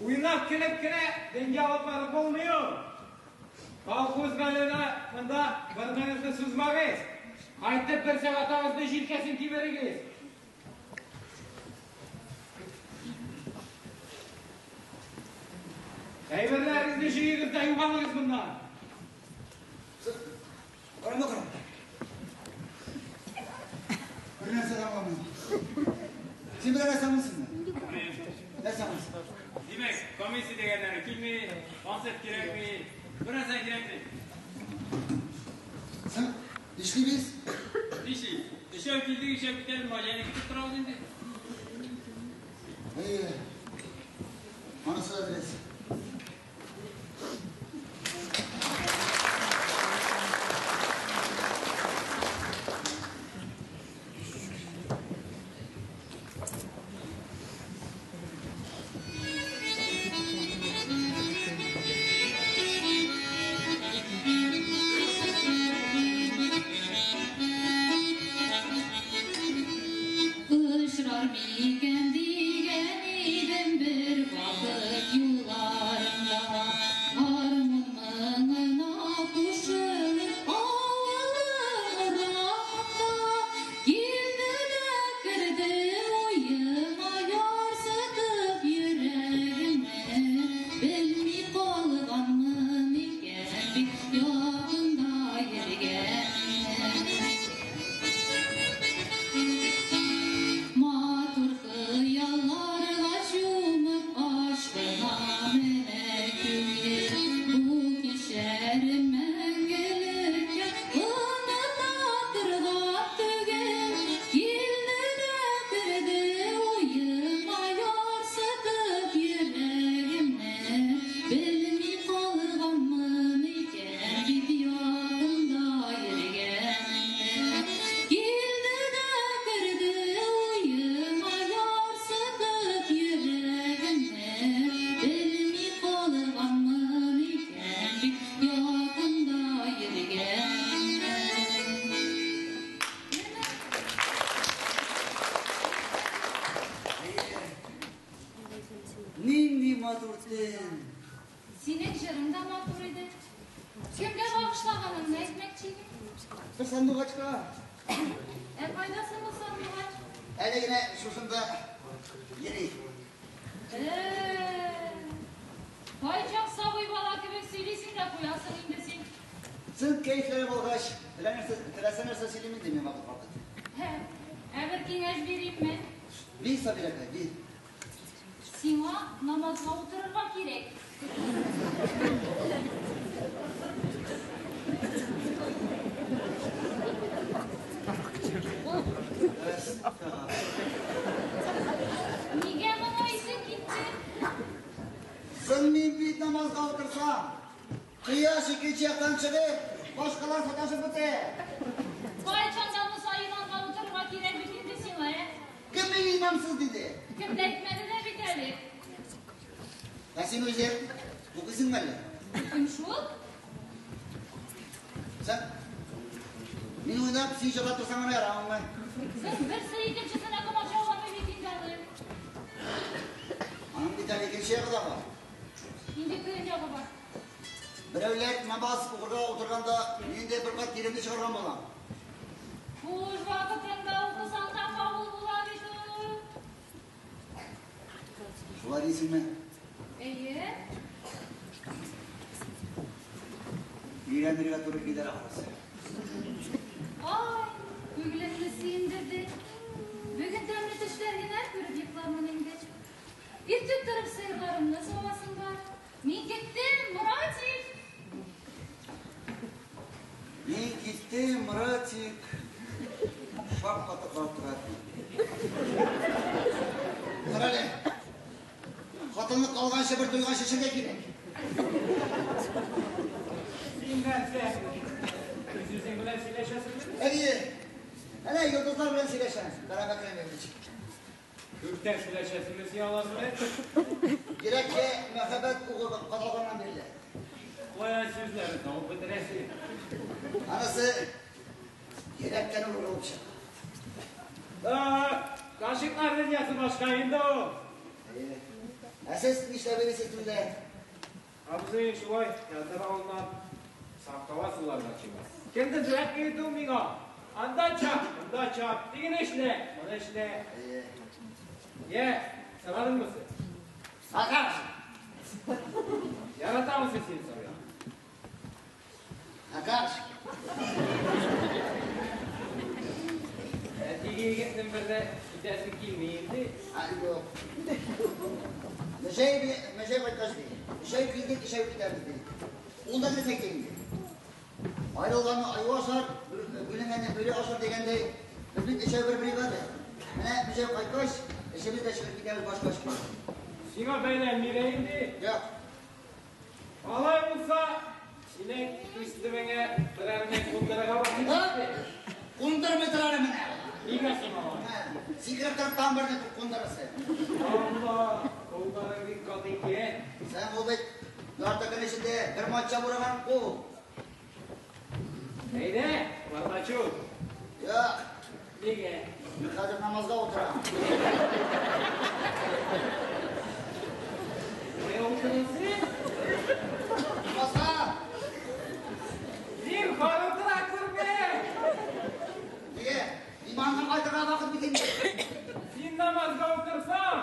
Уйнап килеп кенә дөнья алып барып булмый ул. Колхоз галена монда борыныгызны сузмагыз. Кайтып бер сәгать җилкәсен киберегез. Әйберләрегезне җыегыз да югалыгыз моннан. Карама, карама. Бер нәрсә дә аңламыйм. Син бер нәрсә аңлыйсыңмы? Нәрсә аңлыйсың? Димәк, комиссия дигәннәре килми, концерт кирәкми, бер нәрсә кирәкми. Соң нишлибез? Нишли? Эшәү килдек, эшәү китәбез, маҗаны көтеп торабыз инде. Әйе. Анысы да дөрес. Очрар микән дигән идем. Нинди матур төн. Синең җырың да матур иде. Кемгә багышлаганыңны әйтмәкче идем. Бер сандугачка. Ә кайда соң ул сандугач? Әле генә шушында йөри. Кайчак сабый бала кебек сөйлисең дә куясың инде син. Син кәефләре булгач, теләсә нәрсә сөйлим инде мин вакыт-вакыт. Ә бер киңәш биримме? Бир, Сабира апай, бир. Сиңа намазга утырырга кирәк. Нигә моңа исең китте? Соң мин бит намазга утырсам, кояш икенче яктан чыгып, башкалар саташып бетә. Кайчан да булса иманга утырырга кирәк бит инде сиңа, ә? Кем мине имансыз диде? Кем дә әйтмәде дә бит әле. Ә син үзең укыйсыңмы әллә? Кем шул? Син мин уйлап, син җырлап торсаң гына ярамыймы? Сез берсе икенчесенә комачауламый бит инде әле. Аның бит әле икенче ягы да бар. Инде көн ягы бар. Берәүләр намаз укырга утырганда, мин дә бер кат тиремне чыгарган булам. Буш вакытыңда укысаң да кабул була бит ул. Шулай дисеңме? Әйе. Өйрәнергә туры килер ахрысы. Ай, күңелемне сөендерде. Бүген тәмле төшләр генә күреп йоклармын инде. Иртүк торып сыерларымны савасым бар. Мин киттем, Муратик. Мин киттем, Муратик. Шаккатып карап тора. Тор әле. Хатынлык алганчы бер туйганчы эчәргә кирәк. Син нәрсә? Үз-үзең белән сөйләшәсеңме? Әйе. Әнә йолдызлар белән сөйләшәм. Карап Әкрәмович. Күптән сөйләшәсеңме син алар белән? Йөрәккә мәхәббәт угы кадалганнан бирле. Кая сүзләрен табып бетерәсең? Анысы йөрәктән урылып чыга. Гашыйклар дөньясы башка инде ул. Әйе. Ә сез нишләп йөрисез түндә? Абзый шулай ятыр авылдан Саккала суларга чыга. Кемдер жүрәк бирде ул миңа. Анда чап, монда чап, тегене эшлә, моны эшлә. Әйе. Йә, сырадыңмы син? Сакаш! Яратамы син Сабира? Сакаш! Ә теге егетнең бер дә китәсе килми инде. Ай, юк. Мөҗәй, мөҗәй кайткач ди. Өчәү килдек, өчәү китәбез ди. Ул да нәрсә әйтә инде. Айрылганны аю ашар, бүленгәнне бүре ашар дигәндәй, без бит өчәү бер бригада. Менә мөҗәй кайткач, эшебез дә чыгып китәбез башка эшкә. Сиңа бәйләнми дә инде. Юк. Алай булса, синең күз төбеңә берәрне кундырырга вакыт җитте. Кундырмый тор әле менә. Нигә соң алай? Сикереп торып тагын берне кундырасы. Алла, кулларың бик каты икән. Син ул бит ярты көн эчендә бер матча бураган кул. Әйдә, бардачок. Юк. Нигә? Мин хәзер намазга утырам. Кая утырасың? Намазга! Зинһар утыра күрмә! Нигә? Иманга кайтырга вакыт бит инде. Син намазга утырсаң,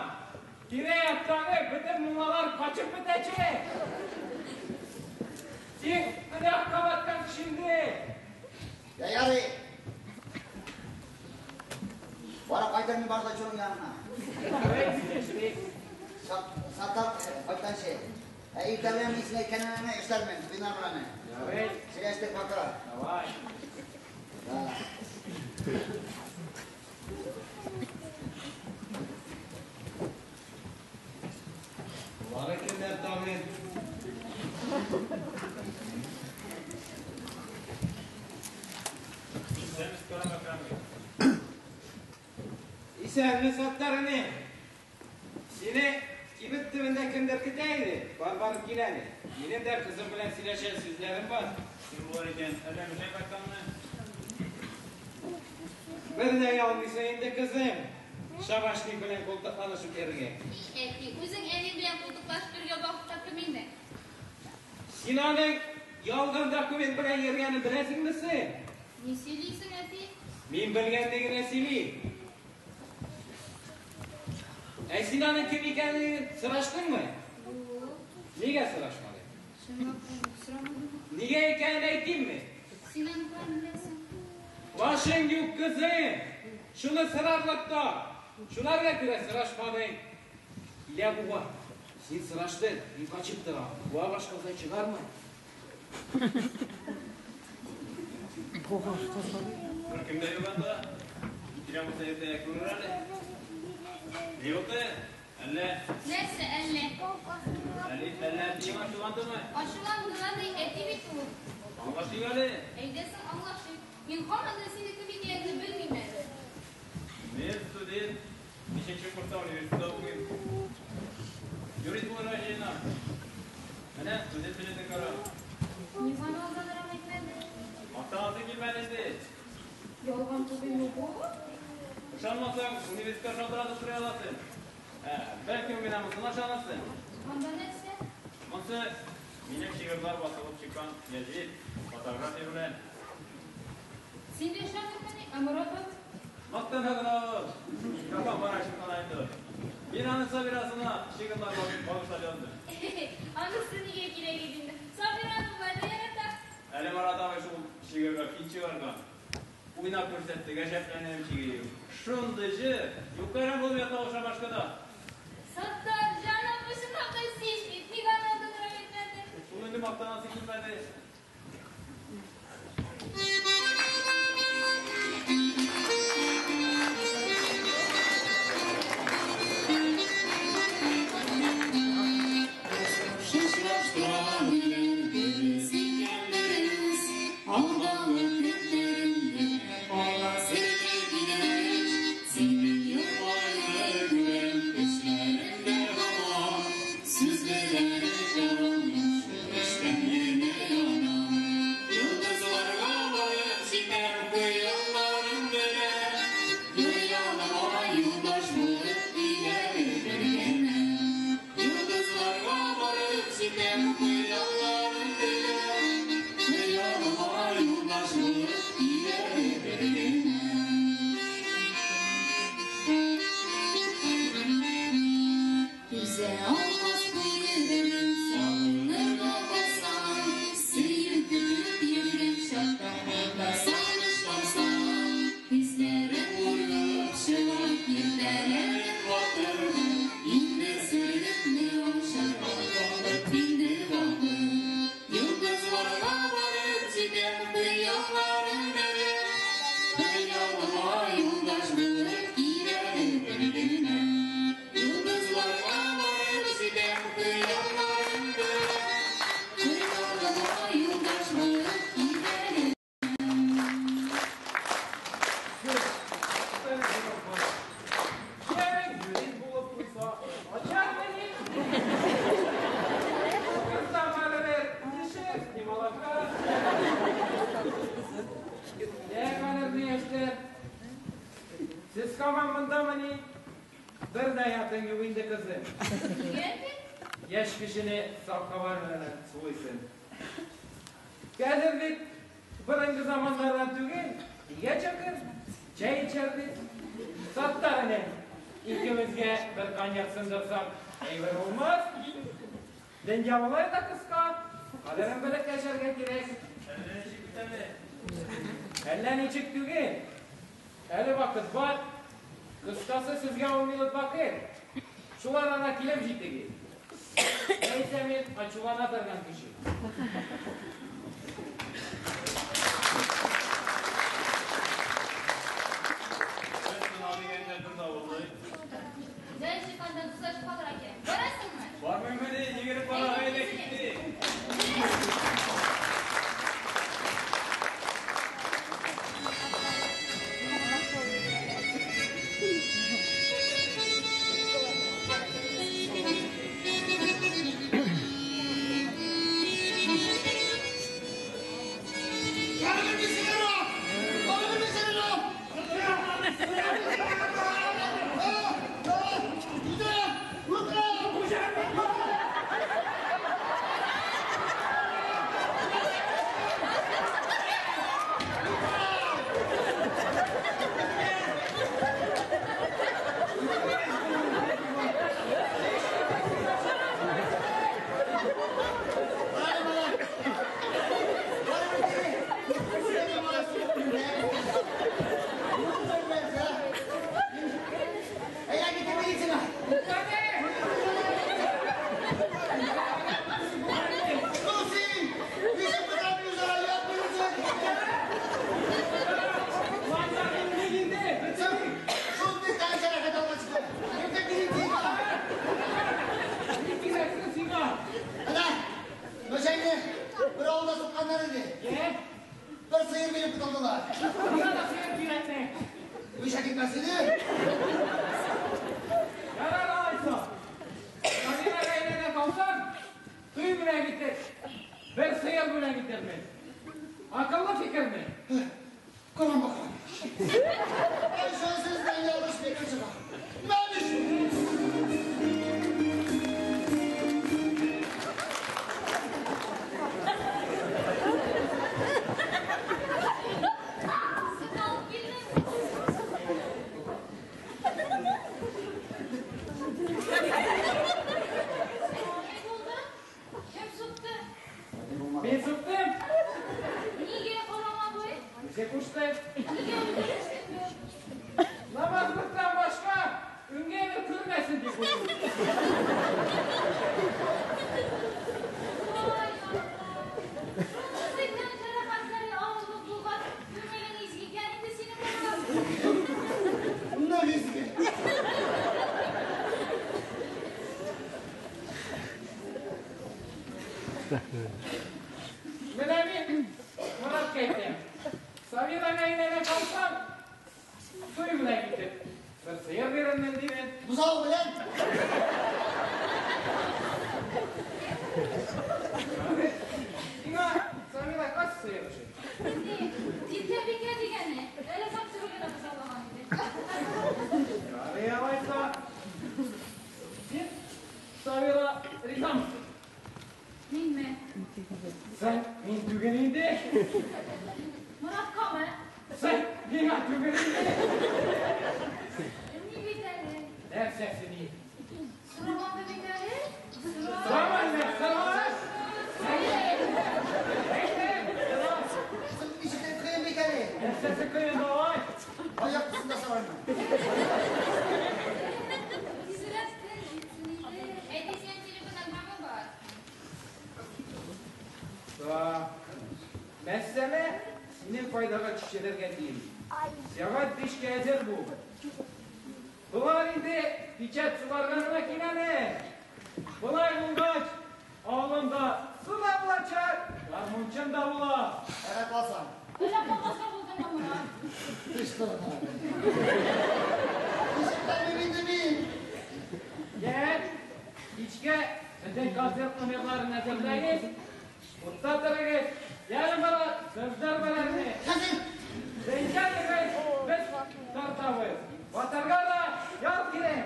тирә-яктагы бөтен муллалар качып бетәчәк. Син гөнаһка баткан кеше инде. Я ярый. Барып кайтыр мин бардачогың янына. Ярый, сөйләшик. Сатап кайтканчы. Ә иртә белән мин сиңа әйткәнемне эшләрмен, Динар белән. Ярый. Сөйләштек пока. Давай. Да. Болары кемнәр тагын? Исәнмесез, Кәрам Әкрәмович. Исәнме, Саттар энем. Сине кибет төбендә кемдер көтә иде. Бар барып кил әле. Минем дә кызым белән сөйләшер сүзләрем бар. Син булыр икән, әллә мөҗәй кайтканмы? Бер дә ялмыйсың инде, кызым. Шабашник белән култыкланышып йөрергә. Әти, үзең әни белән Син аның ялган документ белән йөргәнен беләсеңме син? Ни сөйлисең, әти? Мин белгәнне генә сөйлим. Ә син аның кем икәнен сораштыңмы? Юк. Нигә сорашмадың? Чынлап та сорамадым. Нигә икәнен әйтимме? Син аны каян беләсең? Башың юк, кызым. Шуны сорарлык та. Шуларга күрә сорашмадың. Килә буа. Син сораштың, мин качып торам. Буа башкасы чыгармы? Беркем дә юк анда. Килә булса иртәгә күрер әле. Ни булды? Әллә? Нәрсә әллә? Әле әллә әтиең ачуландымы? Ачуланды ди, әти бит ул. Аңлашыйк әле. Әйдә соң аңлашыйк. Мин һаман да синең кем икәнеңне белмим әле. Мин студент. Ничәнче курста университетта укыйм. Юрист булырга җыенам. Менә студент билетын кара. Ник аны алданрак әйтмәдең? Мактанасы килмәде инде. Ялган түгелме бу? Ышанмасаң, университетка шалтыратып сорый аласың. Бәлкем менә монысына ышанырсың. Анда нәрсә? Монысы минем шигырьләр басылып чыккан гәзит, фотография белән. Син дә ышандыңмыни? Ә Морат абый? Мактана гына ул. Кафам бара чыккан инде. Мин аны Сабирасына шигырьләр багышлап яздым. Анысы нигә кирәк иде инде? Сабираны болай да ярата. Әле Марат абый шул шигырьгә көй чыгарган. Уйнап күрсәтте, гаҗәпләнеп чигею. Шундый җыр, юкка булып ята ул шабашкада. Саттар, җаным, бу чынлап та син бит. Ник аны алданрак әйтмәдең? Ул инде мактанасы килмәде. Сез һаман мондамыни? Бер дә ятың юк инде, кызым. Нигә, әти? Яшь кешене саф һава белән сулыйсың. Хәзер бит борынгы заманнардан түгел, өйгә чакыр, чәй эчәрбез. Саттар энем, икебезгә бер коньяк сындырсак, әйбер булмас. Дөнья болай да кыска, кадерен белеп яшәргә кирәк. Әллә ничек бит әле. Әллә ничек түгел. Әле вакыт бар. Кыскасы, сезгә 10 минут вакыт. Шул арада килеп җитегез. Әйтсә мин ачулана торган кеше. Бер сынау дигәндә бер давыллый. Җай чыкканда дуслашып калырга кирәк. Барасыңмы? Бармыймыни, йөгереп бара гаилә китте. әйтермен. Акыллы фикерме? Карам баkalım. Ayşe sizden yanlış fikir çıkar. Ben işim. Син алып килдеңме? Ни булды? Кем сукты? Мин суктым. Нигә карама бу? Үзе кушты. Нигә үтерештең бу? Намазлыктан башка үңгәне күрмәсен дип кушты. Ой, Алла. Шундый тән җәрәхәтләре авырлык булган күңелең изге икән инде синең, Морат. Ne izgi? Менә мин Моратка әйтәм. Сабираңа әйләнә калсам, туй белән китеп, бер сыер бирермен димен. Buzağı bilen. Сиңа Сабира кайсы сыер ошый? Инде Тиркәбикә дигәне, әле сап генә бозаулаган иде. Ярый алайса. Син, Сабира, ризамысың? Минме? Син мин түгел инде. Мораткамы? Син миңа түгел инде. Ни бит әле? Нәрсәсе ни? Сорамады бит әле. Сорама инде, сорама. Әйтәм, сора. Ничек кыен бит әле. Нәрсәсе кыен алай? Аяк астында сорармын. Тизрәк төн җитсен иде. Әтисенең телефонограммы бар. Мәсьәлә синең файдага төшерергә тиеш. Сәгать 5кә әзер бул. Болар инде печать сугарга гына киләләр. Болай булгач, авылымда су да булачак, гармунчым да була. Әрәп алсам. Әллә калмаса булдымы, Морат? Kışkırtma. Kışkırtma инде мин. Gel, кичкә безнең концерт номерларын әзерләгез. Утта торыгыз. Яле, Марат, сыздырмаларны. Хәзер. Зәйкәлегез, без тартабыз. Батырга да ял кирәк.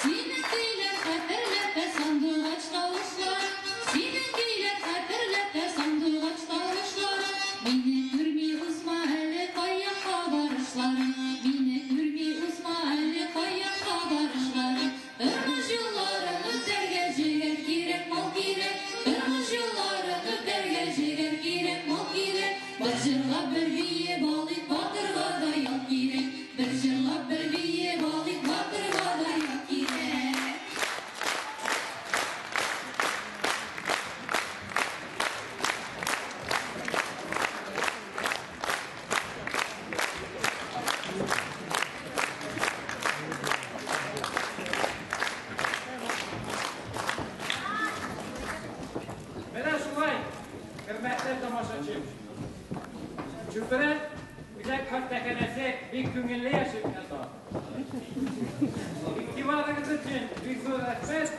Синең көйләр хәтерләтә сандугач тавышлары, Синең көйләр хәтерләтә сандугач тавышлары. Мине күрми узма әле каякка барышларың, Мине күрми узма әле каякка барышларың. Тормыш юлларын үтәргә җегәр кирәк, мал кирәк. Тормыш юлларын үтәргә җегәр кирәк, мал кирәк. Бер җырлап бер биеп алыйк, батырга да ял кирәк. Бер җырлап бер биеп алыйк, батырга да ял кирәк. Менә шулай, хөрмәтле тамашачым. Чүпрә үзәк хастаханәсе бик күңелле яшәп ята. Игътибарыгыз өчен бик зур рәхмәт.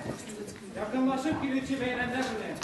Якынлашып килүче бәйрәмнәр белән.